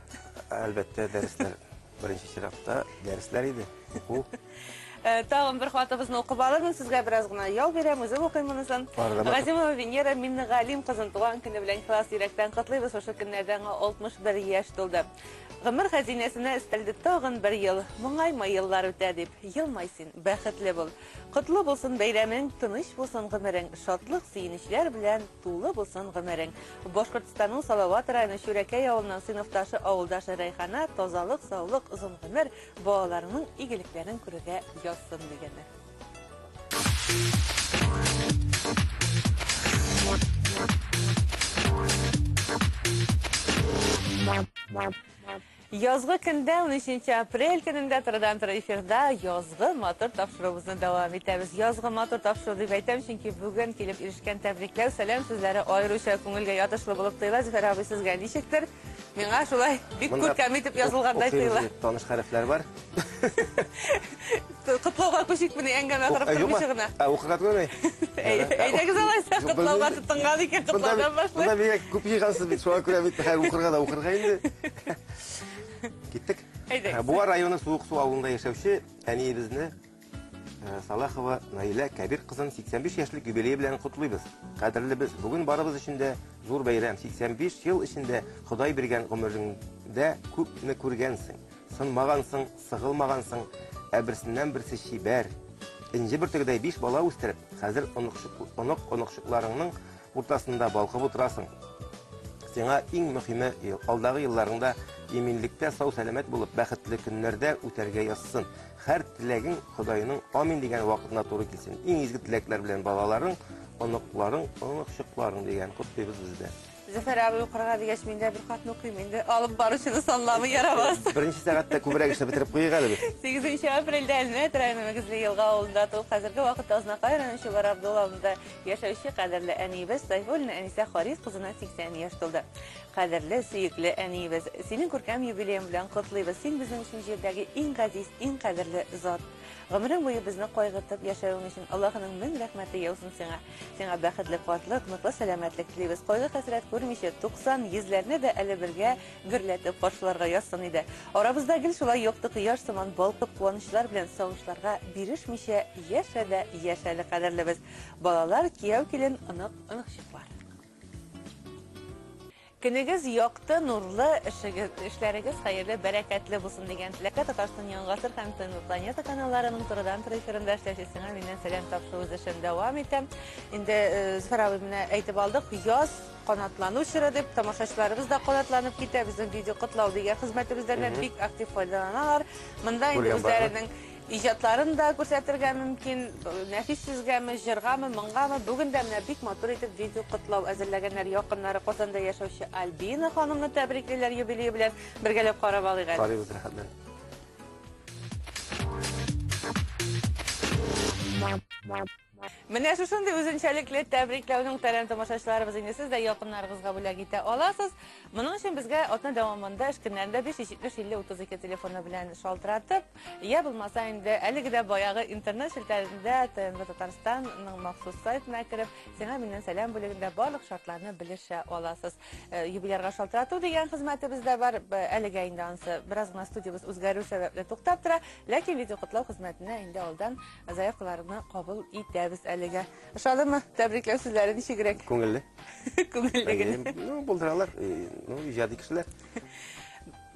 Әлбәттә, дәресләр беренче чиратта дәресләр иде. Уку. Тагын бер хатыбызны укып алырмын, сезгә бераз гына ял бирәм, үзем укыйм монысын. Барыгына Газимова Венера Миннегалим кызын туган көне белән ихлас йөрәктән котлыйбыз. Шушы көннәрдә аңа 61 яшь тулды. Гомер хәзинәсенә өстәлде тагын бер ел. Моңайма еллар үтә дип, елмай син, бәхетле бул. Котлы булсын бәйрәмең, тыныч булсын гомерең, шатлык, сөенечләр белән тулы булсын гомерең. Башкортстанның Салават районы Чүрәкәй авылыннан сыйныфташы, авылдашы Рәйхана тазалык, саулык, озын гомер, балаларының игелекләрен күрергә язсын дигәннәр. Язгы көндә, 13 апрель көнендә турыдан-туры эфирда язгы матур тапшыруыбызны дәвам итәбез. Язгы матур тапшыру дип әйтәм, чөнки бүген килеп ирешкән тәбрикләү, сәлам сүзләре аеруча күңелгә ятышлы булып тоела. Зөфәр абый, сезгә ничектер? Миңа шулай бик Монда күркәм итеп язылгандай укыйбыз тоела. дип таныш хәрефләр бар. Котлауга күчик менә, әңгәмә корып Юкмы? тормыйча гына. Ә, укырга түгелме? Әйдәгез алайса, Юк, котлауга белмим. тотынган икән, Монда котлаудан бит- башлыйк. Монда бигрәк күп җыйгансыз бит, шуңа күрә бит хәзер укырга да укырга инде. Киттек. Әйдәгез. Буа районы Суык Су авылында яшәүче әниебезне Салахова Наилә Кәбир кызын 85 яшьлек юбилее белән котлыйбыз. Кадерлебез, бүген барыбыз өчен дә зур бәйрәм. 85 ел эчендә Ходай биргән гомереңдә күпне күргәнсең. Сынмагансың, сыгылмагансың, ә берсеннән берсе чибәр. Энҗе бөртегедәй 5 бала үстереп, хәзер онык-оныкчыкларыңның уртасында балкып утырасың. Сиңа иң мөһиме алдагы елларыңда иминлектә сау-сәламәт булып, бәхетле көннәрдә үтәргә язсын. Һәр теләгең Ходайның амин дигән вакытына туры килсен. Иң изге теләкләр белән балаларың, оныкларың, оныкчыкларың дигән котлыйбыз без дә. Зөфәр абый укырга дигәч, мин дә бер хатны укыйм инде. Алып баручыны санламый ярамас. Беренче сәгатьтә күбрәк эшне бетереп куйыйк әле без. 8 апрельдә Әлмәт районы Мөгезле Елга авылында туып, хәзерге вакытта Азнакай районы Чубар Абдул авылында яшәүче кадерле әниебез Сайфуллина Әнисә Харис кызына 80 яшь тулды. Кадерле, сөекле әниебез, синең күркәм юбилеең белән котлыйбыз. Син безнең өчен җирдәге иң газиз, иң кадерле зат. Гомерең буе безне кайгыртып яшәвең өчен Аллаһының мең рәхмәте яусын сиңа. Сиңа бәхетле картлык, ныклы сәламәтлек телибез. Кайгы хәсрәт күрмичә 90 йөзләрне дә әле бергә гөрләтеп каршыларга язсын иде. Арабызда гел шулай якты кояш сыман балкып куанычлар белән сагышларга бирешмичә яшә дә яшә әле кадерлебез. Балалар, кияү, килен, онык, оныкчыклар. Көнегез якты, нурлы, эшләрегез хәерле, бәрәкәтле булсын дигән теләктә Татарстан Яңа Гасыр һәм ТНВ Планета каналларының турыдан-туры эфирында эшләүче сиңа миннән сәлам тапшыру үз эшен дәвам итә. Инде Зөфәр абый менә әйтеп алдык, яз канатлану чоры дип, тамашачыларыбыз да канатланып китә, безнең видео котлау дигән хезмәтебездән дә бик актив файдаланалар. Монда инде Күргән бармы? үзләренең иҗатларын да күрсәтергә мөмкин, нәфис сүзгәме, җыргамы, моңгамы. Бүген дә менә бик матур итеп видео котлау әзерләгәннәр. Якыннары Казанда яшәүче Альбина ханымны тәбриклиләр юбилее белән. Бергәләп карап алыйк әле. Карыйбыз рәхәтләнеп. Менә шушындый үзенчәлекле тәбрикләүнең тәрән тамашачыларыбыз инде сез дә якыннарыгызга бүләк итә аласыз. Моның өчен безгә атна дәвамында эш көннәрендә 570 50 32 телефоны белән шалтыратып, я булмаса инде әлеге дә баягы интернет челтәрендә ТНВ Татарстанның махсус сайтына кереп, сиңа миннән сәлам бүлегендә барлык шартларны белешә аласыз. Э, юбилярга шалтырату дигән хезмәтебез дә бар. Әлегә инде ансы бераз гына студиябез үзгәрү сәбәпле туктап тора, ләкин видеокотлау хезмәтенә инде алдан Заявкаларны кабул итәбез әлегә. Ошадымы? Тәбрикләү сүзләре ничегрәк? Күңелле. Күңелле генә. Ну, булдыралар. Ну, иҗади кешеләр.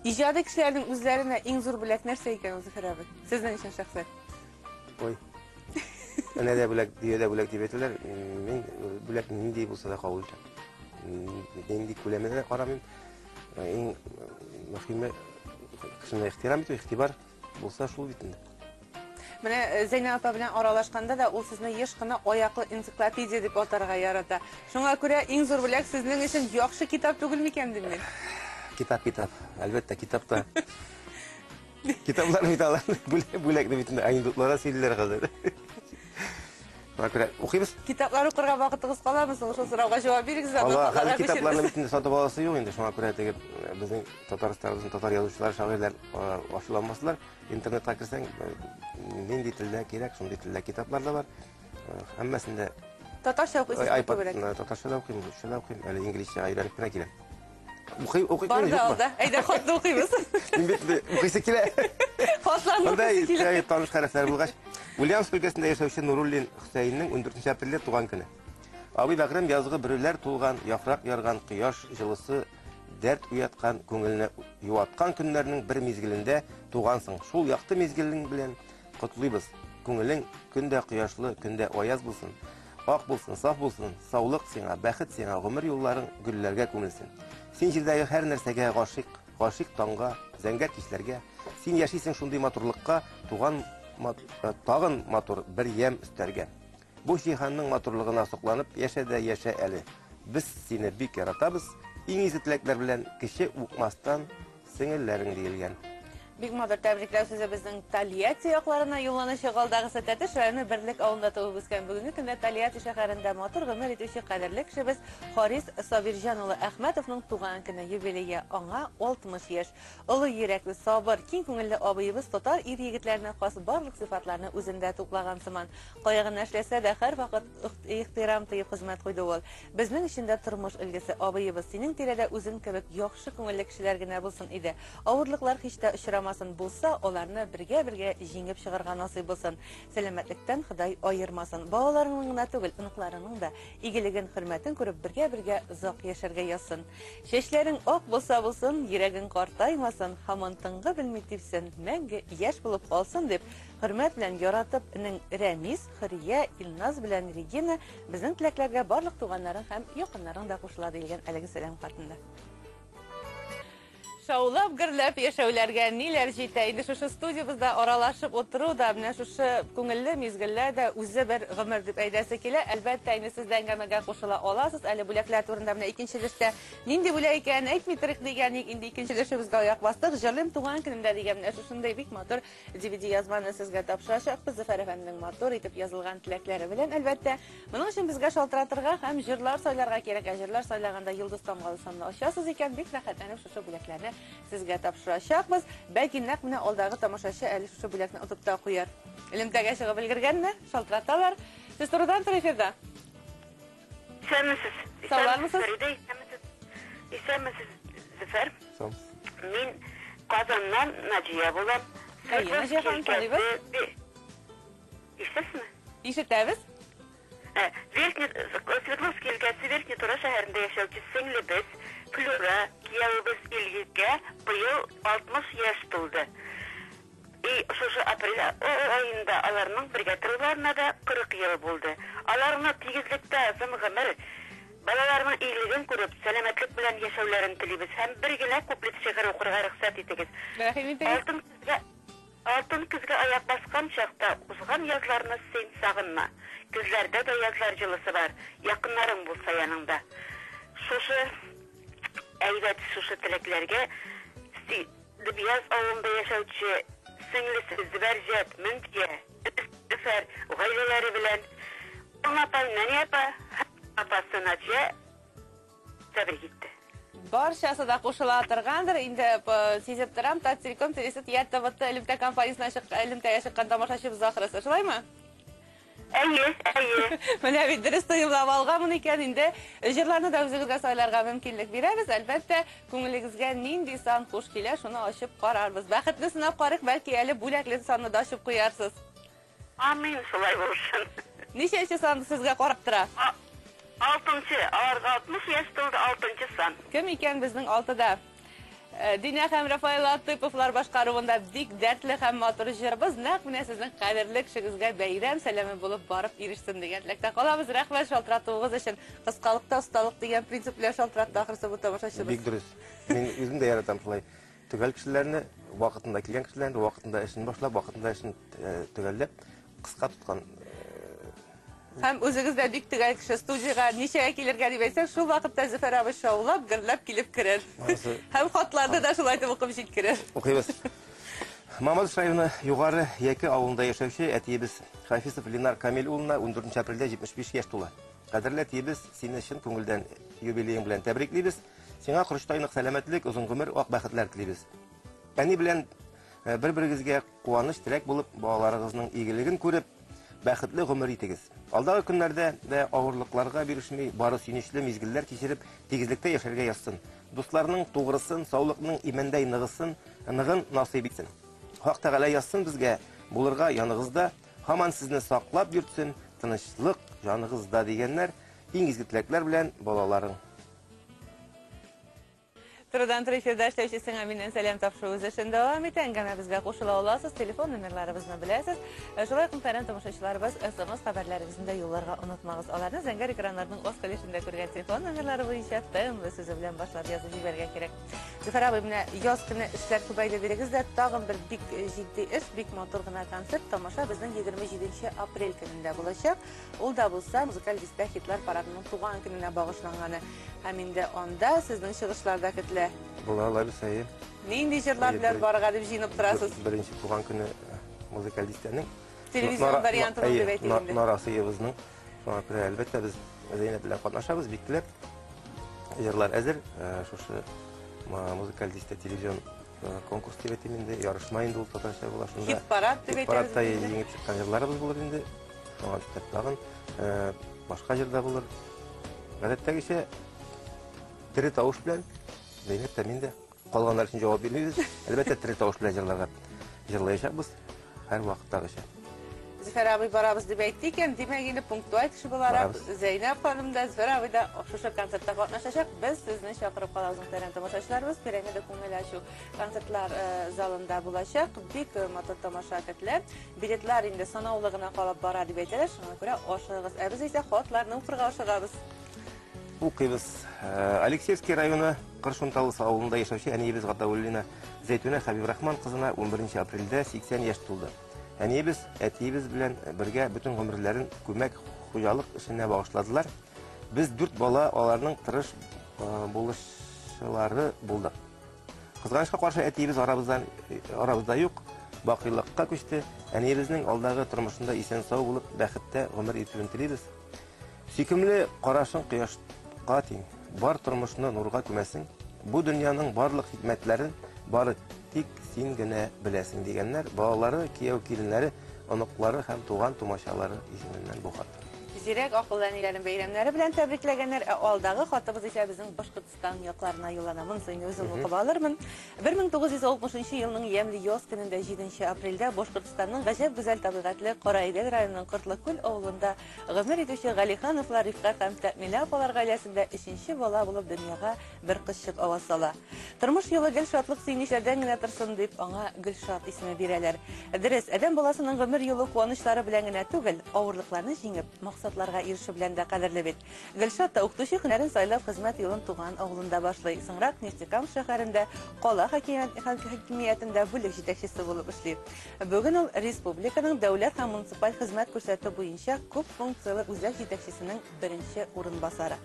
Иҗади кешеләрнең үзләренә иң зур бүләк нәрсә икән ул, Зөфәр абый? Сезнең өчен шәхсән. Ой. Әнә дә бүләк, дөя дә бүләк дип әйтәләр. Мин бүләк нинди булса да кабул итәм. Нинди күләменә дә карамыйм. Иң мөһиме кешене ихтирам итү, игътибар. Булса шул бит инде. Менә э, Зәйнәб апа белән аралашканда да ул сезне еш кына аяклы энциклопедия дип атарга ярата. Шуңа күрә иң зур бүләк сезнең өчен яхшы китап түгел микән дим мин. Китап, китап. Әлбәттә, китап та. Китаплар бит алар бүләкне бит инде анекдотларда сөйлиләр хәзер. Шуңа күрә укыйбыз. Китаплар укырга вакытыгыз каламы соң? Шул сорауга җавап бирегез. Алла, хәзер китапларны бит инде сатып аласы юк инде. Шуңа күрә теге э, безнең Татарстаныбызның татар язучылары, шагыйрьләр э, ачуланмаслар. Интернетка керсәң, э, нинди телдә кирәк, шундый телдә китаплар да бар. Һәммәсендә Татарча укыйсыз күбрәк. Татарча да укыйм, русча да укыйм, әле инглизчә өйрәнеп кенә киләм. Укый, укый Бар да алда. Әйдә, хатны укыйбыз. Мин бит укыйсы килә. Хатларны укыйсы килә. Монда таныш хәрефләр булгач, Ульяновск өлкәсендә яшәүче Нуруллин Хөсәеннең 14 апрельдә туган көне. Абый бәгърем язгы бөреләр тулган, яфрак ярган кояш җылысы дәрт уяткан, күңелне юаткан көннәрнең бер мизгелендә тугансың. Шул якты мизгелең белән Котлыйбыз! Күңелең көн дә кояшлы, көн дә аяз булсын. Ак булсын, саф булсын, саулык сиңа, бәхет сиңа, гомер юлларың гөлләргә күмелсен. Син җирдәге һәр нәрсәгә гашыйк, гашыйк таңга, зәңгәр кичләргә. Син яшисең шундый матурлыкка, туган мат, э, тагын матур бер ямь өстәргә. Бу җиһанның матурлыгына сокланып яшә дә яшә әле. Без сине бик яратабыз. Иң изге теләкләр белән Кече Укмастан Сеңелләрең диелгән. Бик матур тәбрикләү сүзе безнең Тольятти якларына юлланучы Галдагысы Тәтеш районы Берлек авылында туып үскән, бүгенге көндә Тольятти шәһәрендә матур гомер итүче кадерле кешебез Харис Сабирҗан улы Әхмәтовның туган көне, юбилее, аңа 60 яшь. Олы йөрәкле, сабыр, киң күңелле абыебыз татар ир-егетләренә хас барлык сыйфатларны үзендә туплаган сыман. Кая гына эшләсә дә, һәрвакыт ихтирам тоеп хезмәт куйды ул. Безнең өчен дә тормыш өлгесе, абыебыз, синең тирәдә үзең кебек яхшы күңелле кешеләр генә булсын иде. Авырлыклар һич тә очрамасын, булса, аларны бергә-бергә җиңеп чыгарга насыйп булсын. Сәламәтлектән Ходай аермасын. Балаларыңның гына түгел, оныкларыңның да игелеген, хөрмәтен күреп, бергә-бергә озак яшәргә язсын. Чәчләрең ак булса булсын, йөрәгең картаймасын, һаман тынгы белми типсен, мәңге яшь булып калсын дип, хөрмәт белән яратып, энең Рәмис, Хөрия, Илназ белән Регина Безнең теләкләргә барлык туганнарың һәм якыннарың да кушыла, диелгән әлеге сәлам хатында. Шаулап, гөрләп яшәүләргә ниләр җитә? Инде шушы студиябездә аралашып утыру да, менә шушы күңелле мизгелләр дә үзе бер гомер дип әйтәсе килә. Әлбәттә, инде сез дә әңгәмәгә кушыла аласыз. Әле бүләкләр турында менә икенче өлештә нинди бүләк икәнен әйтми торыйк дигән ик, инде икенче өлешебезгә аяк бастык. Җырлыйм туган көнемдә дигән менә шушындый бик матур DVD язманы сезгә тапшырачакбыз. Зөфәр әфәнденең матур итеп язылган теләкләре белән, әлбәттә. Моның өчен безгә шалтыратырга һәм җырлар сайларга кирәк. Ә җырлар сайлаганда йолдыз тамгалы санны ачасыз икән, бик рәхәтләнеп шушы бүләкләрне сезгә тапшырачакбыз. Бәлки нәкъ менә алдагы тамашачы әле шушы бүләкне отып та куяр. Элемтәгә чыгып өлгергәнме? Шалтыраталар. Сез турыдан-туры эфирда. Исәнмесез. Саулармысыз? Фәридә, исәнмесез. Исәнмесез, Зөфәр. Сау. Мин Казаннан Наҗия булам. Әйе, Наҗия ханым, таныйбыз. Ишетәсезме? Ишетәбез. Ә, Верхний, Свердловский өлкәсе Верхний Тура шәһәрендә яшәүче сеңлебез Флюра, киявебез Илгизгә быел 60 яшь тулды. И шушы апрель аенда аларның бергә торуларына да 40 ел булды. Аларны тигезлектә озын гомер, балаларының игелеген күреп, сәламәтлек белән яшәүләрен телибез һәм бер генә куплет шигырь укырга рөхсәт итегез. Рәхим итегез. Алтын көзгә Алтын көзгә аяк баскан чакта узган язларны син сагынма. Көзләрдә дә язлар җылысы бар, якыннарың булса яныңда. Шушы әйбәт шушы теләкләргә си Дөбъяз авылында яшәүче сеңлесе Зөбәрҗәт, Мөнтия, Зөфәр гаиләләре белән Апай, Нәни апа, апасы Наҗия тәбрик итте. Барчасы да кушыла торгандыр. Инде сизеп торам, Таттелеком Телесет я ТВТ элемтә компаниясенә чык, элемтәгә чыккан тамашачыбыз ахрысы. Шулаймы? Әйе, әйе. Менә бит дөрес тоемлап алганмын икән инде. Җырларны да үзегезгә сайларга мөмкинлек бирәбез. Әлбәттә, күңелегезгә нинди сан хуш килә, шуны ачып карарбыз. Бәхетне сынап карыйк, бәлки әле бүләкле санны да ачып куярсыз. Амин, шулай булсын. Ничәнче сан сезгә карап тора? Алтынчы, аларга 60 яшь тулды, алтынчы сан. Кем икән безнең алтыда? Динә һәм Рафаэль Латыповлар башкаруында бик дәртле һәм матур җырыбыз нәкъ менә сезнең кадерле кешегезгә бәйрәм сәламе булып барып ирешсен дигән теләктә калабыз. Рәхмәт шалтыратуыгыз өчен. Кыскалыкта осталык дигән принцип белән шалтыратты ахрысы бу тамашачыбыз. Бик дөрес. Мин үзем дә яратам шулай төгәл кешеләрне, вакытында килгән кешеләрне, вакытында эшен башлап, вакытында эшен төгәлләп, кыска тоткан. Һәм үзегез дә бик төгәл кеше, студиягә ничәгә килергә дип әйтсәң, шул вакытта Зөфәр абый шаулап, гөрләп килеп керер. Һәм хатларны да шулай итеп укып җиткерер. Укыйбыз. Мамадыш районы Югары Яке авылында яшәүче әтиебез Хафизов Ленар Камил улына 14 апрельдә 75 яшь тула. Кадерле әтиебез, сине чын күңелдән юбилеең белән тәбриклибез. Сиңа корычтай нык сәламәтлек, озын гомер, ак бәхетләр телибез. Әни белән бер-берегезгә куаныч, терәк булып, балаларыгызның игелеген күреп, бәхетле гомер итегез. Алдагы көннәрдә дә авырлыкларга бирешми, бары сөенечле мизгелләр кичереп, тигезлектә яшәргә язсын. Дусларның тугрысын, саулыкның имәндәй ныгысын, ныгын насыйп итсен. Хак Тәгалә язсын безгә булырга яныгызда, һаман сезне саклап йөртсен, тынычлык җаныгызда дигәннәр, иң изге теләкләр белән балаларың. Турыдан туры эфирда эшләүче сиңа миннән сәлам тапшыру үз эшен дәвам итә. Әңгәмәбезгә кушыла аласыз. Телефон номерларыбызны беләсез. Шулай ук мөхтәрәм тамашачыларыбыз SMS хәбәрләрегезне дә юлларга онытмагыз. Аларны зәңгәр экраннарның аскы өлешендә күргән телефон номерлары буенча ТМВ сүзе белән башлап язып җибәрергә кирәк. Зөфәр абый, менә яз көне эшләр күбәйде дидегез дә, тагын бер бик җитди эш, бик матур гына концерт, тамаша безнең 27 апрель көнендә булачак. Ул да булса музыкаль дистә хитлар парадының туган көненә багышланганы. Һәм инде анда сезнең чыгышлар да көтелә. Була алабыз, әйе. Нинди җырлар белән барырга дип җыенып торасыз? Беренче туган көне музыкаль дистәнең. Телевизион вариантының дип әйтик инде. Нарасыебызның. Шуңа күрә, әлбәттә, без Зәйнәп белән катнашабыз, бик теләп. Җырлар әзер. Шушы музыкаль дистә телевизион конкурс дип әйтим инде, ярышма инде ул татарча була шунда. Хит-парад дип әйтәбез. Хит-парадта җиңеп чыккан җырларыбыз булыр инде. Шуңа өстәп тагын башка җыр да булыр. Гадәттәгечә тере тавыш белән Зәйнәп тә мин дә калганнар өчен җавап бирмибез. Әлбәттә, тере тавыш белән җырларга җырлаячакбыз һәр вакыттагыча. Зөфәр абый барабыз дип әйтте икән, димәк инде пунктуаль кеше буларак Зәйнәп ханым да, Зөфәр абый да шушы концертта катнашачак. Без сезне чакырып калабыз, мөхтәрәм тамашачыларыбыз. Пирамида күңел ачу концертлар залында булачак. Бик матур тамаша көтелә. Билетлар инде санаулы гына калып бара дип әйтәләр, шуңа күрә ашыгыгыз. Ә без исә хатларны укырга ашыгабыз. Укыйбыз. Алексеевский районы Кыршунталысы авылында яшәүче әниебез Гатауллина Зәйтүнә Хәбибрахман кызына 11 апрельдә 80 яшь тулды. Әниебез әтиебез белән бергә бөтен гомерләрен күмәк хуҗалык эшенә багышладылар. Без дүрт бала аларның тырыш булышчылары булдык. Кызганычка каршы әтиебез арабыздан арабызда юк, бакыйлыкка күчте. Әниебезнең алдагы тормышында исән-сау булып, бәхеттә гомер итүен телибез. Сөйкемле карашың кояшка тиң, бар тормышны нурга күмәсең. Бу дөньяның барлык хикмәтләрен бары тик син генә беләсең дигәннәр балалары, кияү-киленнәре, оныклары һәм туган-тумачалары исеменнән бу хат. Зирәк акыллы әниләрен бәйрәмнәре белән тәбрикләгәннәр, ә алдагы хатыбыз исә безнең Башкортстан якларына юллана. Монысын инде үзем укып алырмын. 1960 елның ямьле яз көнендә 7 апрельдә Башкортстанның гаҗәп гүзәл табигатьле Караидел районының Кортлыкүл авылында гомер итүче Галихановлар Рифкать һәм Тәэмилә апалар гаиләсендә өченче бала булып дөньяга бер кызчык аваз сала. Тормыш юлы гел шатлык-сөенечләрдән генә торсын дип, аңа Гөлшат исеме бирәләр. Дөрес, адәм баласының гомер юлы куанычлары белән генә түгел, авырлыкларны җиңеп, максатларга ирешү белән дә кадерле бит. Гөлшат та укытучы һөнәрен сайлап, хезмәт юлын туган авылында башлый. Соңрак Нефтекамск шәһәрендә кала хакимиятендә бүлек җитәкчесе булып эшли. Бүген ул республиканың дәүләт һәм муниципаль хезмәт күрсәтү буенча күп функцияле үзәк җитәкчесенең беренче урынбасары.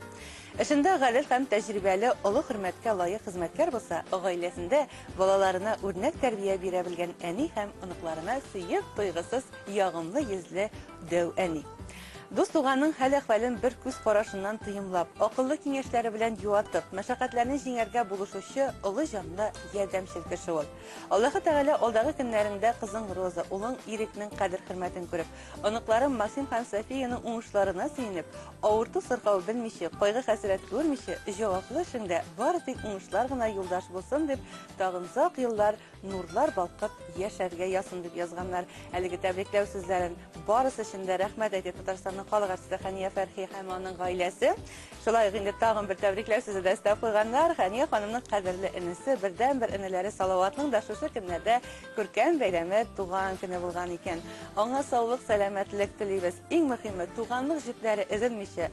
Эшендә гадел һәм тәҗрибәле, олы хөрмәткә лаек хезмәткәр булса, гаиләсендә балаларына үрнәк тәрбия бирә белгән әни һәм оныкларына сөеп туйгысыз ягымлы йөзле дәү әни. Дус туганның хәл-әхвәлен бер күз карашыннан тоемлап, акыллы киңәшләре белән юатып, мәшәкатьләрне җиңәргә булышучы олы җанлы, ярдәмчел кеше ул. Аллаһы Тәгалә алдагы көннәреңдә кызың Роза, улың Ирекнең кадер-хөрмәтен күреп, оныкларың Максим һәм Софияның уңышларына сөенеп, авырту-сырхау белмичә, кайгы-хәсрәт күрмичә, җаваплы эшеңдә бары тик уңышлар гына юлдаш булсын дип, тагын озак еллар нурлар балкып яшәргә язсын дип язганнар. Әлеге тәбрикләү сүзләрен барысы өчен дә рәхмәт әйтеп Татарстанның халык артисты Хәния Фәрхи һәм аның гаиләсе. Шулай ук инде тагын бер тәбрикләү сүзе дә өстәп куйганнар. Хәния ханымның кадерле энесе, бердәнбер энеләре Салаватның да шушы көннәрдә күркәм бәйрәме туган көне булган икән. Аңа саулык, сәламәтлек телибез. Иң мөһиме, туганлык җепләре өзелмичә,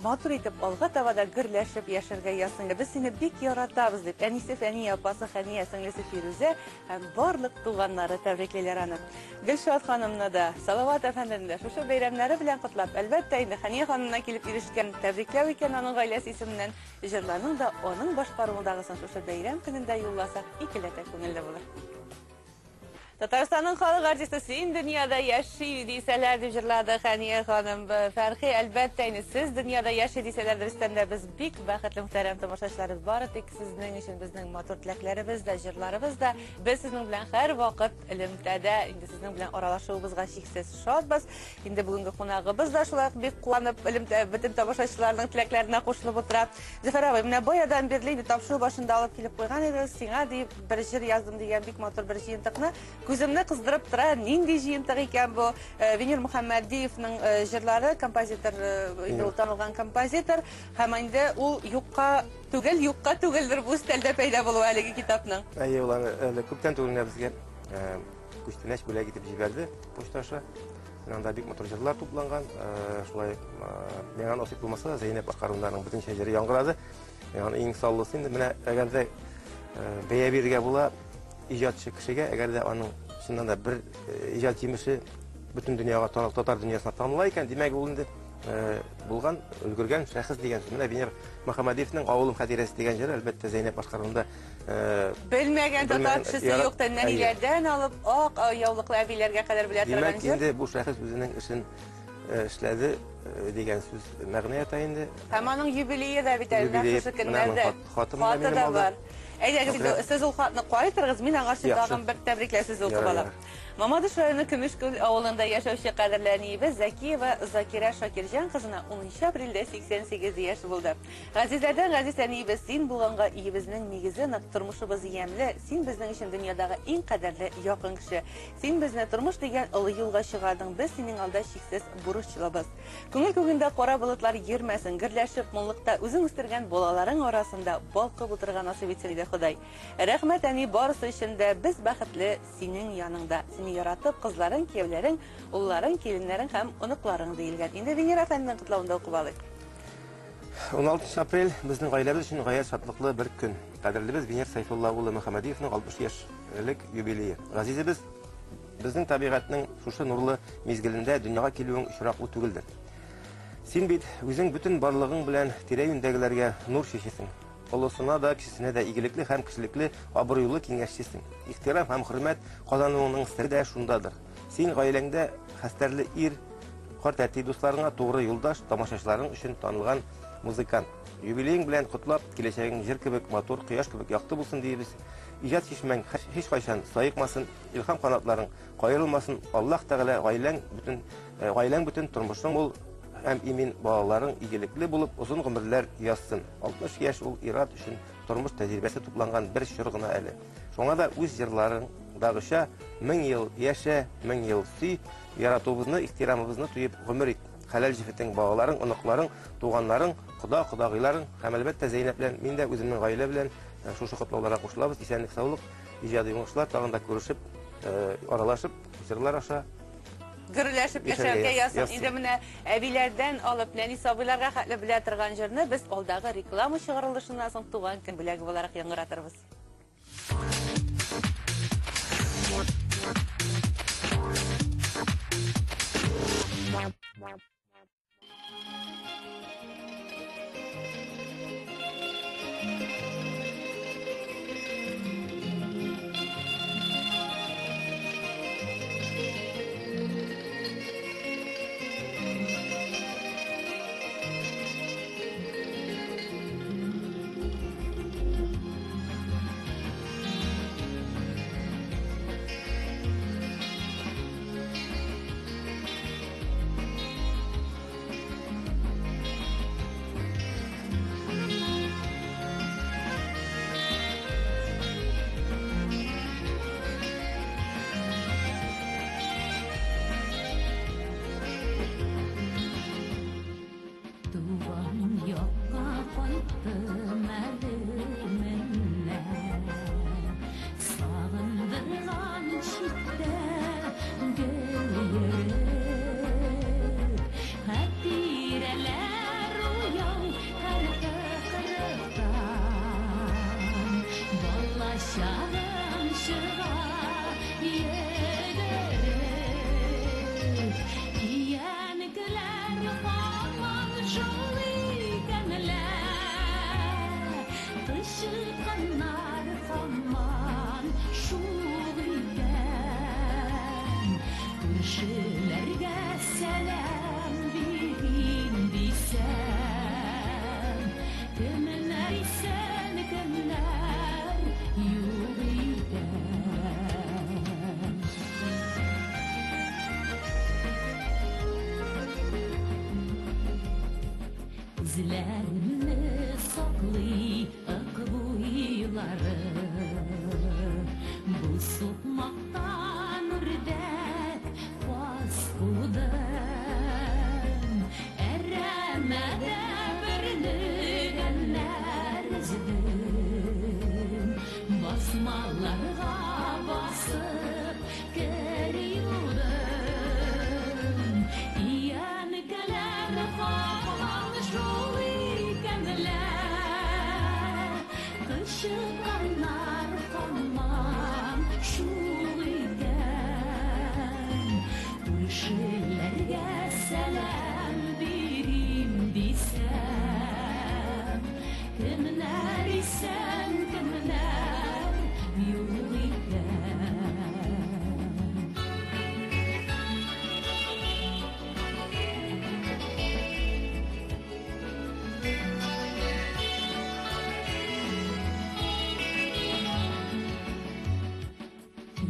матур итеп алга таба да гөрләшеп яшәргә язсын. Без сине бик яратабыз дип, әнисе Фәния, апасы Хәния, сеңлесе Фирүзә һәм барлык туганнары тәбриклиләр аны. Гөлшат ханымны да, Салават әфәндене дә шушы бәйрәмнәре белән котлап, әлбәттә инде Хәния ханымнан килеп ирешкән тәбрикләү икән аның гаиләсе исеменнән, җырларның да аның башкаруындагысын шушы бәйрәм көнендә юлласак, икеләтә күңелле булыр. Татарстанның халык артисты син дөньяда яши дисәләр дип җырлады Хәния ханым. Фәрхи, әлбәттә инде сез дөньяда яши дисәләр, дөрестән дә без бик бәхетле мөхтәрәм тамашачылар. Бары тик сезнең өчен безнең матур теләкләребез дә, җырларыбыз да. Без сезнең белән һәрвакыт элемтәдә, инде сезнең белән аралашуыбызга чиксез шатбыз. Инде бүгенге кунагыбыз да шулай ук бик куанып элемтә бөтен тамашачыларның теләкләренә кушылып утыра. Зөфәр абый, менә баядан бирле инде тапшыру башында алып килеп куйган идегез, сиңа дип бер җыр яздым дигән бик матур бер җыентыкны. Күземне кыздырып тора, нинди җыентык икән бу? Венер Мөхәммәдиевның җырлары, композитор, инде ул танылган композитор, һәм инде ул юкка түгел, юкка түгелдер бу өстәлдә пәйда булуы әлеге китапның. Әйе, ул аны әле күптән түгел генә безгә күчтәнәч бүләк итеп җибәрде почта аша. Менә анда бик матур җырлар тупланган. Шулай миңа насыйп булмаса да, Зәйнәп башкаруынданың бөтен җыры яңгырады. Ягъни иң саллысы инде менә әгәр дә бәя бирергә була иҗатчы кешегә, әгәр дә аның чыннан да бер иҗат җимеше бөтен дөньяга татар дөньясына таныла икән, димәк ул инде булган, өлгергән шәхес дигән сүз. Менә Венер Мөхәммәдиевнең Авылым хатирәсе дигән җыры, әлбәттә, Зәйнәп башкаруында белмәгән татар кешесе юк та, нәниләрдән алып ак яулыклы әбиләргә кадәр белә торган җыр. Димәк, инде бу шәхес үзенең эшен эшләде дигән сүз мәгънә ята инде. Һәм аның юбилее да бит әле нәкъ шушы көннәрдә. Хаты да бар. Әйдәгез инде, сез ул хатны кайтырыгыз, мин аңа тагын бер тәбрикләү сүзе укып алам. Мамадыш районы Көмешкүл авылында яшәүче кадерле әниебез Зәкиева Закирә Шакирҗан кызына 10 апрельдә 88 яшь булды. Газизләрдән газиз әниебез, син булганга өебезнең нигезе нык, тормышыбыз ямьле, син безнең өчен дөньядагы иң кадерле якын кеше. Син безне тормыш дигән олы юлга чыгардың, без синең алда чиксез бурычлыбыз. Күңел күгендә кара болытлар йөрмәсен, гөрләшеп, муллыкта үзең үстергән балаларың арасында балкып утырырга насыйп итсен иде Ходай. Рәхмәт, әни, барысы өчен дә без бәхетле синең яныңда. Сине яратып, кызларың, кияүләрең, улларың, киленнәрең һәм оныкларың диелгән. Инде Венера әфәнденең котлавын да укып алыйк. 16 апрель безнең гаиләбез өчен гаять шатлыклы бер көн. Кадерлебез Венер Сайфулла улы Мөхәммәдиевның 60 яшьлек юбилее. Газизебез, безнең табигатьнең шушы нурлы мизгелендә дөньяга килүең очраклы түгелдер. Син бит үзең бөтен барлыгың белән тирә-юньдәгеләргә нур чәчәсең. Олысына да, кечесенә дә игелекле һәм кешелекле, абруйлы киңәшчесең. Ихтирам һәм хөрмәт казануыңның сере дә шундадыр. Син гаиләңдә хәстәрле ир, карт әти дусларыңа тугры юлдаш, тамашачыларың өчен танылган музыкант. Юбилеең белән котлап, киләчәгең җыр кебек матур, кояш кебек якты булсын диебез. Иҗат чишмәң һич кайчан саекмасын, илһам канатларың каерылмасын. Аллаһ Тәгалә гаиләң бөтен, тормышың мул һәм имин, балаларың игелекле булып, озын гомерләр язсын. 60 яшь ул ир-ат өчен тормыш тәҗрибәсе тупланган бер чор гына әле. Шуңа да үз җырларыңдагыча 1000 ел яшә, 1000 ел сөй, яратуыбызны, ихтирамыбызны тоеп гомер ит. Хәләл җефетең, балаларың, оныкларың, туганнарың, кода, кодагыйларың һәм әлбәттә Зәйнәп белән мин дә үземнең гаилә белән шушы котлауларга кушылабыз. Исәнлек, саулык, иҗади уңышлар, тагын да күрешеп, аралашып, җырлар аша гөрләшеп яшәргә язсын. Инде менә әбиләрдән алып нәни сабыйларга хәтле белә торган җырны без алдагы реклама чыгарылышыннан соң туган көн бүләге буларак яңгыратырбыз. Күзләремне саклый Ык буйлары. Бу сукмактан үрдәк, каз кудым. Әрәмәдә бөрлегәннәр өздем. Басмаларга басып кер юдым. Өянкеләр һаман шул икәнләр. Кычытканнар һаман шул икән. Күршеләргә сәлам бирим дисәм, кемнәр исән, кемнәр юк икән.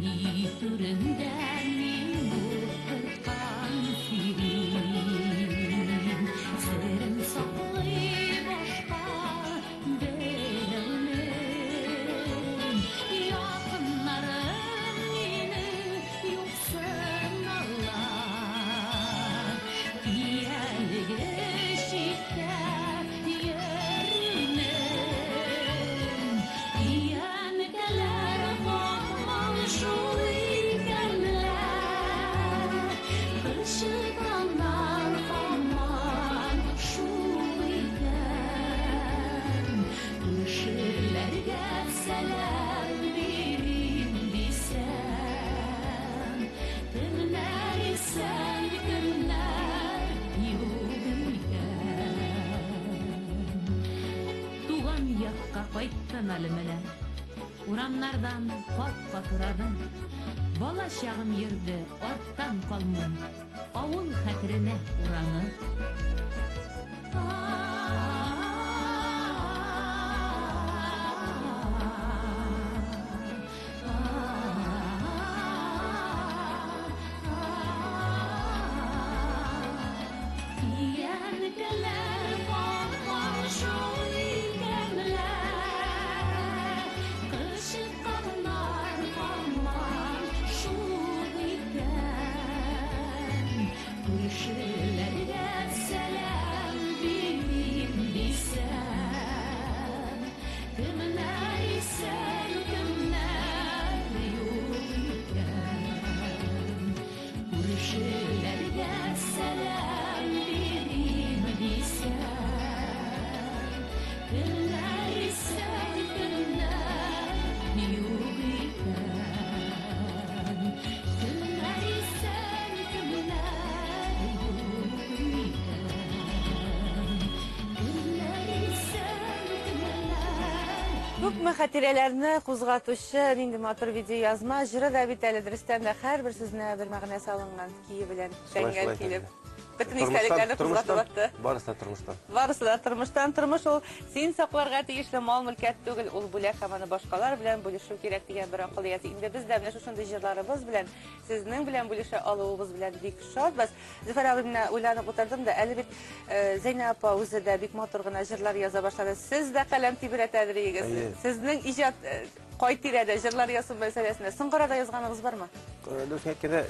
Өй түрендә мин утырткан сирень, серен саклый башка берәүнең. Якыннарым мине юксыналар, әлеге читтә йөрүнең. Өянкеләр һаман шул икәнләр, кычытканнар һаман шул икән. Күршеләргә сәлам бирим дисәм, кемнәр исән, кемнәр юк икән. Туган якка кайттым әле менә. Урамнардан кат-кат урадым. Бала чагым йөрде, арттан калмый. Авыл хәтеренә уранып. Өянкеләр һаман шул икәнләр, кычытканнар һаман шул икән. Күршеләргә сәлам бирим дисәм, кемнәр исән, кемнәр юк икән. Күршеләргә сәлам бирим дисәм, кемнәр исән, кемнәр юк икән. Кемнәр исән, кемнәр юк икән. Кемнәр исән, кемнәр Күпме хатирәләрне кузгатучы нинди матур видеоязма, җыры да бит әле дөрестән дә һәрбер сүзенә бер мәгънә салынган, көе белән Шулай, тәңгәл шулай, килеп. шулай. Бөтен Тормыштан, истәлекләрне кузгатып тормыштан, атты. барысы да тормыштан. Барысы да тормыштан. Тормыш ул син сакларга тиешле мал мөлкәт түгел, ул бүләк һәм аны башкалар белән бүлешү кирәк дигән бер акыл иясе. Инде без дә менә шушындый җырларыбыз белән сезнең белән бүлешә алуыбыз белән бик шатбыз. Зөфәр абый, менә уйланып утырдым да, әле бит Зәйнә апа үзе дә бик матур гына җырлар яза башлады. Сез дә каләм тибрәтәдер идегез. Әйе. Сезнең иҗат кай тирәдә җырлар язу мәсьәләсендә соңгы арада язганыгыз бармы? Дөресен әйткәндә,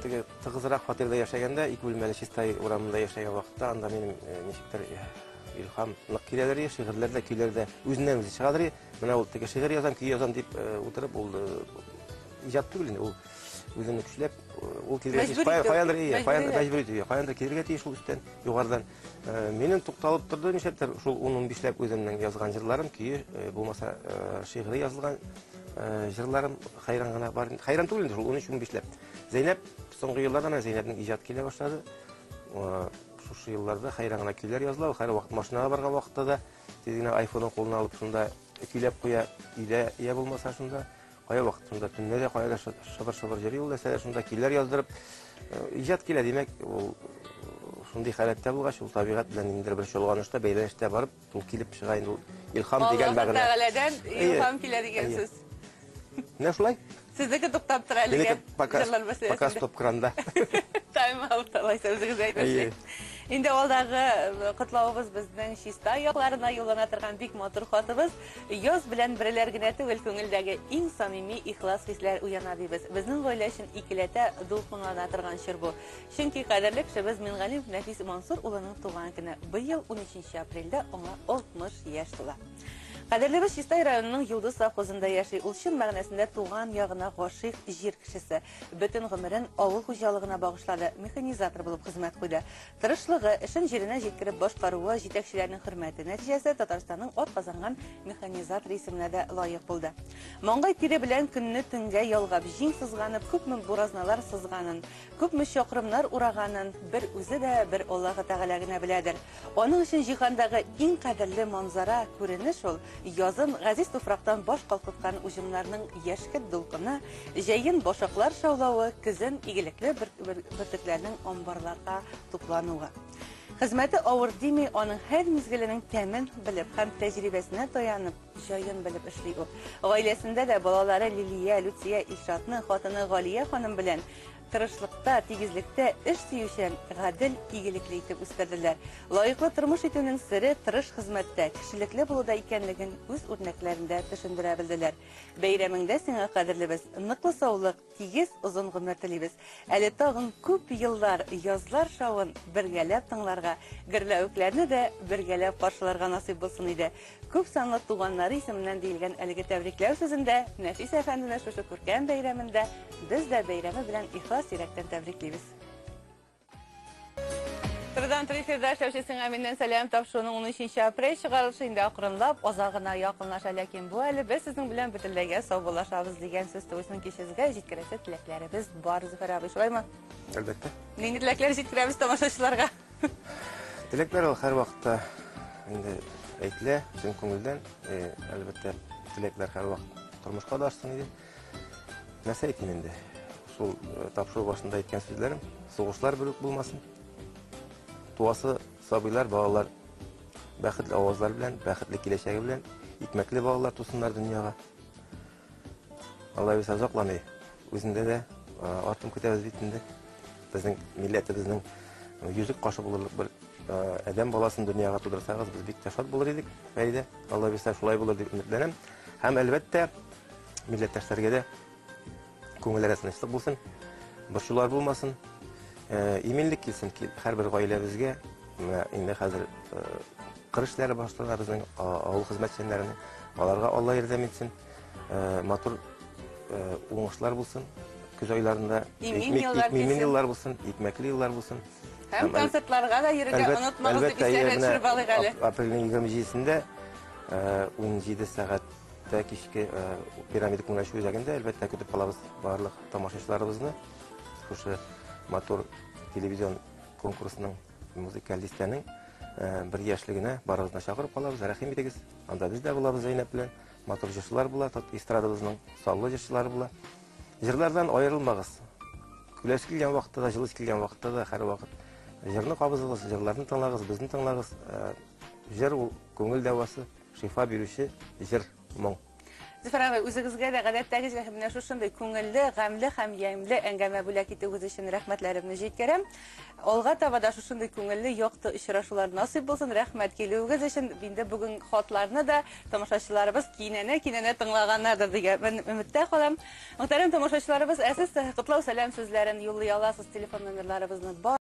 теге тыгызрак фатирда яшәгәндә, ике бүлмәле Чистай урамында яшәгән вакытта, анда минем ничектер илһам нык киләдер, шигырьләр дә, көйләр дә үзеннән үзе чыгадыр. Менә ул теге шигырь язам, көй язам дип утырып, ул иҗат түгел инде, ул үзеңне көчләп, ул килергә тиеш. Мәҗбүр итү. Каяндыр, ие, Мәҗбүр каяндыр итү. мәҗбүр итү, каяндыр килергә тиеш ул өстән, югарыдан. Минем тукталып торды, нишләптер, шул 10-15ләп үземнең язган җырларым, көе, булмаса, шигыре язылган җырларым хәйран гына бар. Хәйран түгел инде шул 13-15ләп. Зәйнәп соңгы елларда менә Зәйнәпнең иҗат килә башлады. Шушы елларда хәйран гына көйләр языла. Ул һәрвакыт машинага барган вакытта да тиз генә айфонын кулына алып шунда көйләп куя, өйдә я булмаса шунда. Кая вакыт шунда төнлә дә кая да шыбыр-шыбыр йөри ул нәрсәләр шунда көйләр яздырып, иҗат килә, димәк, ул шундый халәттә булгач, ул табигать белән ниндидер бер чолганышта, бәйләнештә барып, ул килеп чыга инде ул илһам дигән Аллаһы мәгънә. Тәгаләдән Әйе. илһам килә дигән Әйе. сүз. Менә шулай. Сезнеке туктап тора әлегә. Минеке Җырлар мәсьәләсендә. пока стоп кранда. Тайм аут, алайса үзегез әйтмешли. Әйе. Инде алдагы э, котлавыбыз безнең чиста якларына юллана торган бик матур хатыбыз. Яз белән береләр генә түгел, күңелдәге иң самими ихлас хисләр уяна дибез. Безнең гаилә өчен икеләтә дулкынлана торган чор бу. Чөнки кадерле кешебез Мингалимов Нәфис Мансур улының туган көне. Быел 13 апрельдә аңа 60 яшь тула. Кадерлебез Чистай районының Йолдыз совхозында яши. Ул чын мәгънәсендә туган ягына гашыйк җир кешесе. Бөтен гомерен авыл хуҗалыгына багышлады, механизатор булып хезмәт куйды. Тырышлыгы, эшен җиренә җиткереп башкаруы, җитәкчеләрнең хөрмәте нәтиҗәсе Татарстанның атказанган механизаторы исеменә дә лаек булды. Маңгай тире белән көнне төнгә ялгап, җиң сызганып, күпме буразналар сызганын, күпме чакрымнар ураганын бер үзе дә, бер Аллаһы Тәгалә генә беләдер. Аның өчен җиһандагы иң кадерле манзара, күренеш ул, язын газиз туфрактан баш калкыткан уҗымнарның яшькелт дулкыны, җәен башаклар шаулавы, көзен игелекле бөртекләрнең амбарларга туплануы. Хезмәте авыр дими, аның һәр мизгеленең тәмен белеп һәм тәҗрибәсенә таянып, җаен белеп эшли ул. Гаиләсендә дә балалары Лилия, Люция, Илшатны, хатыны Галия ханым белән тырышлыкта, тигезлектә, эш сөючән, гадел, игелекле итеп үстерделәр. Лаеклы тормыш итүнең сере тырыш хезмәттә, кешелекле булуда икәнлеген үз үрнәкләрендә төшендерә белделәр. Бәйрәмеңдә сиңа, кадерлебез, ныклы саулык, тигез озын гомер телибез. Әле тагын күп еллар язлар шавын бергәләп тыңларга, гөрләвекләрне дә бергәләп каршыларга насыйп булсын иде. Күп санлы туганнары исеменнән диелгән әлеге тәбрикләү сүзендә Нәфис әфәндене шушы күркәм бәйрәмендә без дә бәйрәме белән ихлас йөрәктән тәбриклибез. Турыдан туры эфирда эшләүче сиңа миннән сәлам тапшыруның 13 апрель чыгарылышы инде акрынлап азагына якынлаша, ләкин бу әле без сезнең белән бөтенләйгә саубуллашабыз дигән сүз түгел, чөнки сезгә җиткерәсе теләкләребез бар, Зөфәр абый, шулаймы? Әлбәттә. Нинди теләкләр җиткерәбез тамашачыларга? Теләкләр ул һәрвакытта инде әйтелә, чын күңелдән. Э, әлбәттә, теләкләр һәрвакыт тормышка да ашсын иде. Нәрсә әйтим инде? Шул э, тапшыру башында әйткән сүзләрем, сугышлар бер үк булмасын. Туасы сабыйлар, балалар бәхетле авазлар белән, бәхетле киләчәге белән, икмәкле балалар тусыннар дөньяга. Алла бирсә озакламый. Үзендә дә артым көтәбез бит инде. Безнең милләтебезнең йөзек кашы булырлык бер адәм баласын дөньяга тудырсагыз, без бик тә шат булыр идек. Фәридә, Алла бирсә шулай булыр дип өметләнәм. Һәм әлбәттә, милләттәшләргә дә күңелләргә тынычлык булсын, борчулар булмасын, иминлек килсен һәрбер гаиләбезгә. Менә инде хәзер кыр эшләре башлана безнең авыл хезмәтчәннәренең. Аларга Алла ярдәм итсен. Э, матур э, уңышлар булсын көз айларында. Имин еллар Имин еллар булсын, икмәкле еллар булсын. Һәм концертларга да йөрергә онытмагыз дип исәргә төшереп алыйк әле. Апрельнең 27-сендә 17 э, сәгатьтә кичке Пирамида күңел ачу үзәгендә әлбәттә көтеп калабыз барлык тамашачыларыбызны. Шушы матур телевизион конкурсның музыкаль дистәнең бер яшьлегенә барыгызны чакырып калабыз. Рәхим итегез. Анда без дә булабыз Зәйнәп белән. Матур җырчылар була, эстрадабызның саллы җырчылары була. Җырлардан аерылмагыз. Көләс килгән вакытта да, җылы килгән вакытта да һәрвакыт җырны кабызыгыз, җырларны тыңлагыз, безне тыңлагыз. Э, җыр ул күңел дәвасы, шифа бирүче җыр, моң. Зөфәр абый, үзегезгә дә гадәттәгечә менә шушындый күңелле, гамьле һәм ямьле әңгәмә бүләк итүегез өчен рәхмәтләремне җиткерәм. Алга таба да шушындый күңелле, якты очрашулар насыйп булсын. Рәхмәт килүегез өчен. Инде бүген хатларны да тамашачыларыбыз кинәнә-кинәнә тыңлаганнардыр дигән өметтә калам. Мөхтәрәм тамашачыларыбыз, ә сез котлау сәлам сүзләрен юллый аласыз телефон номерларыбызны бар.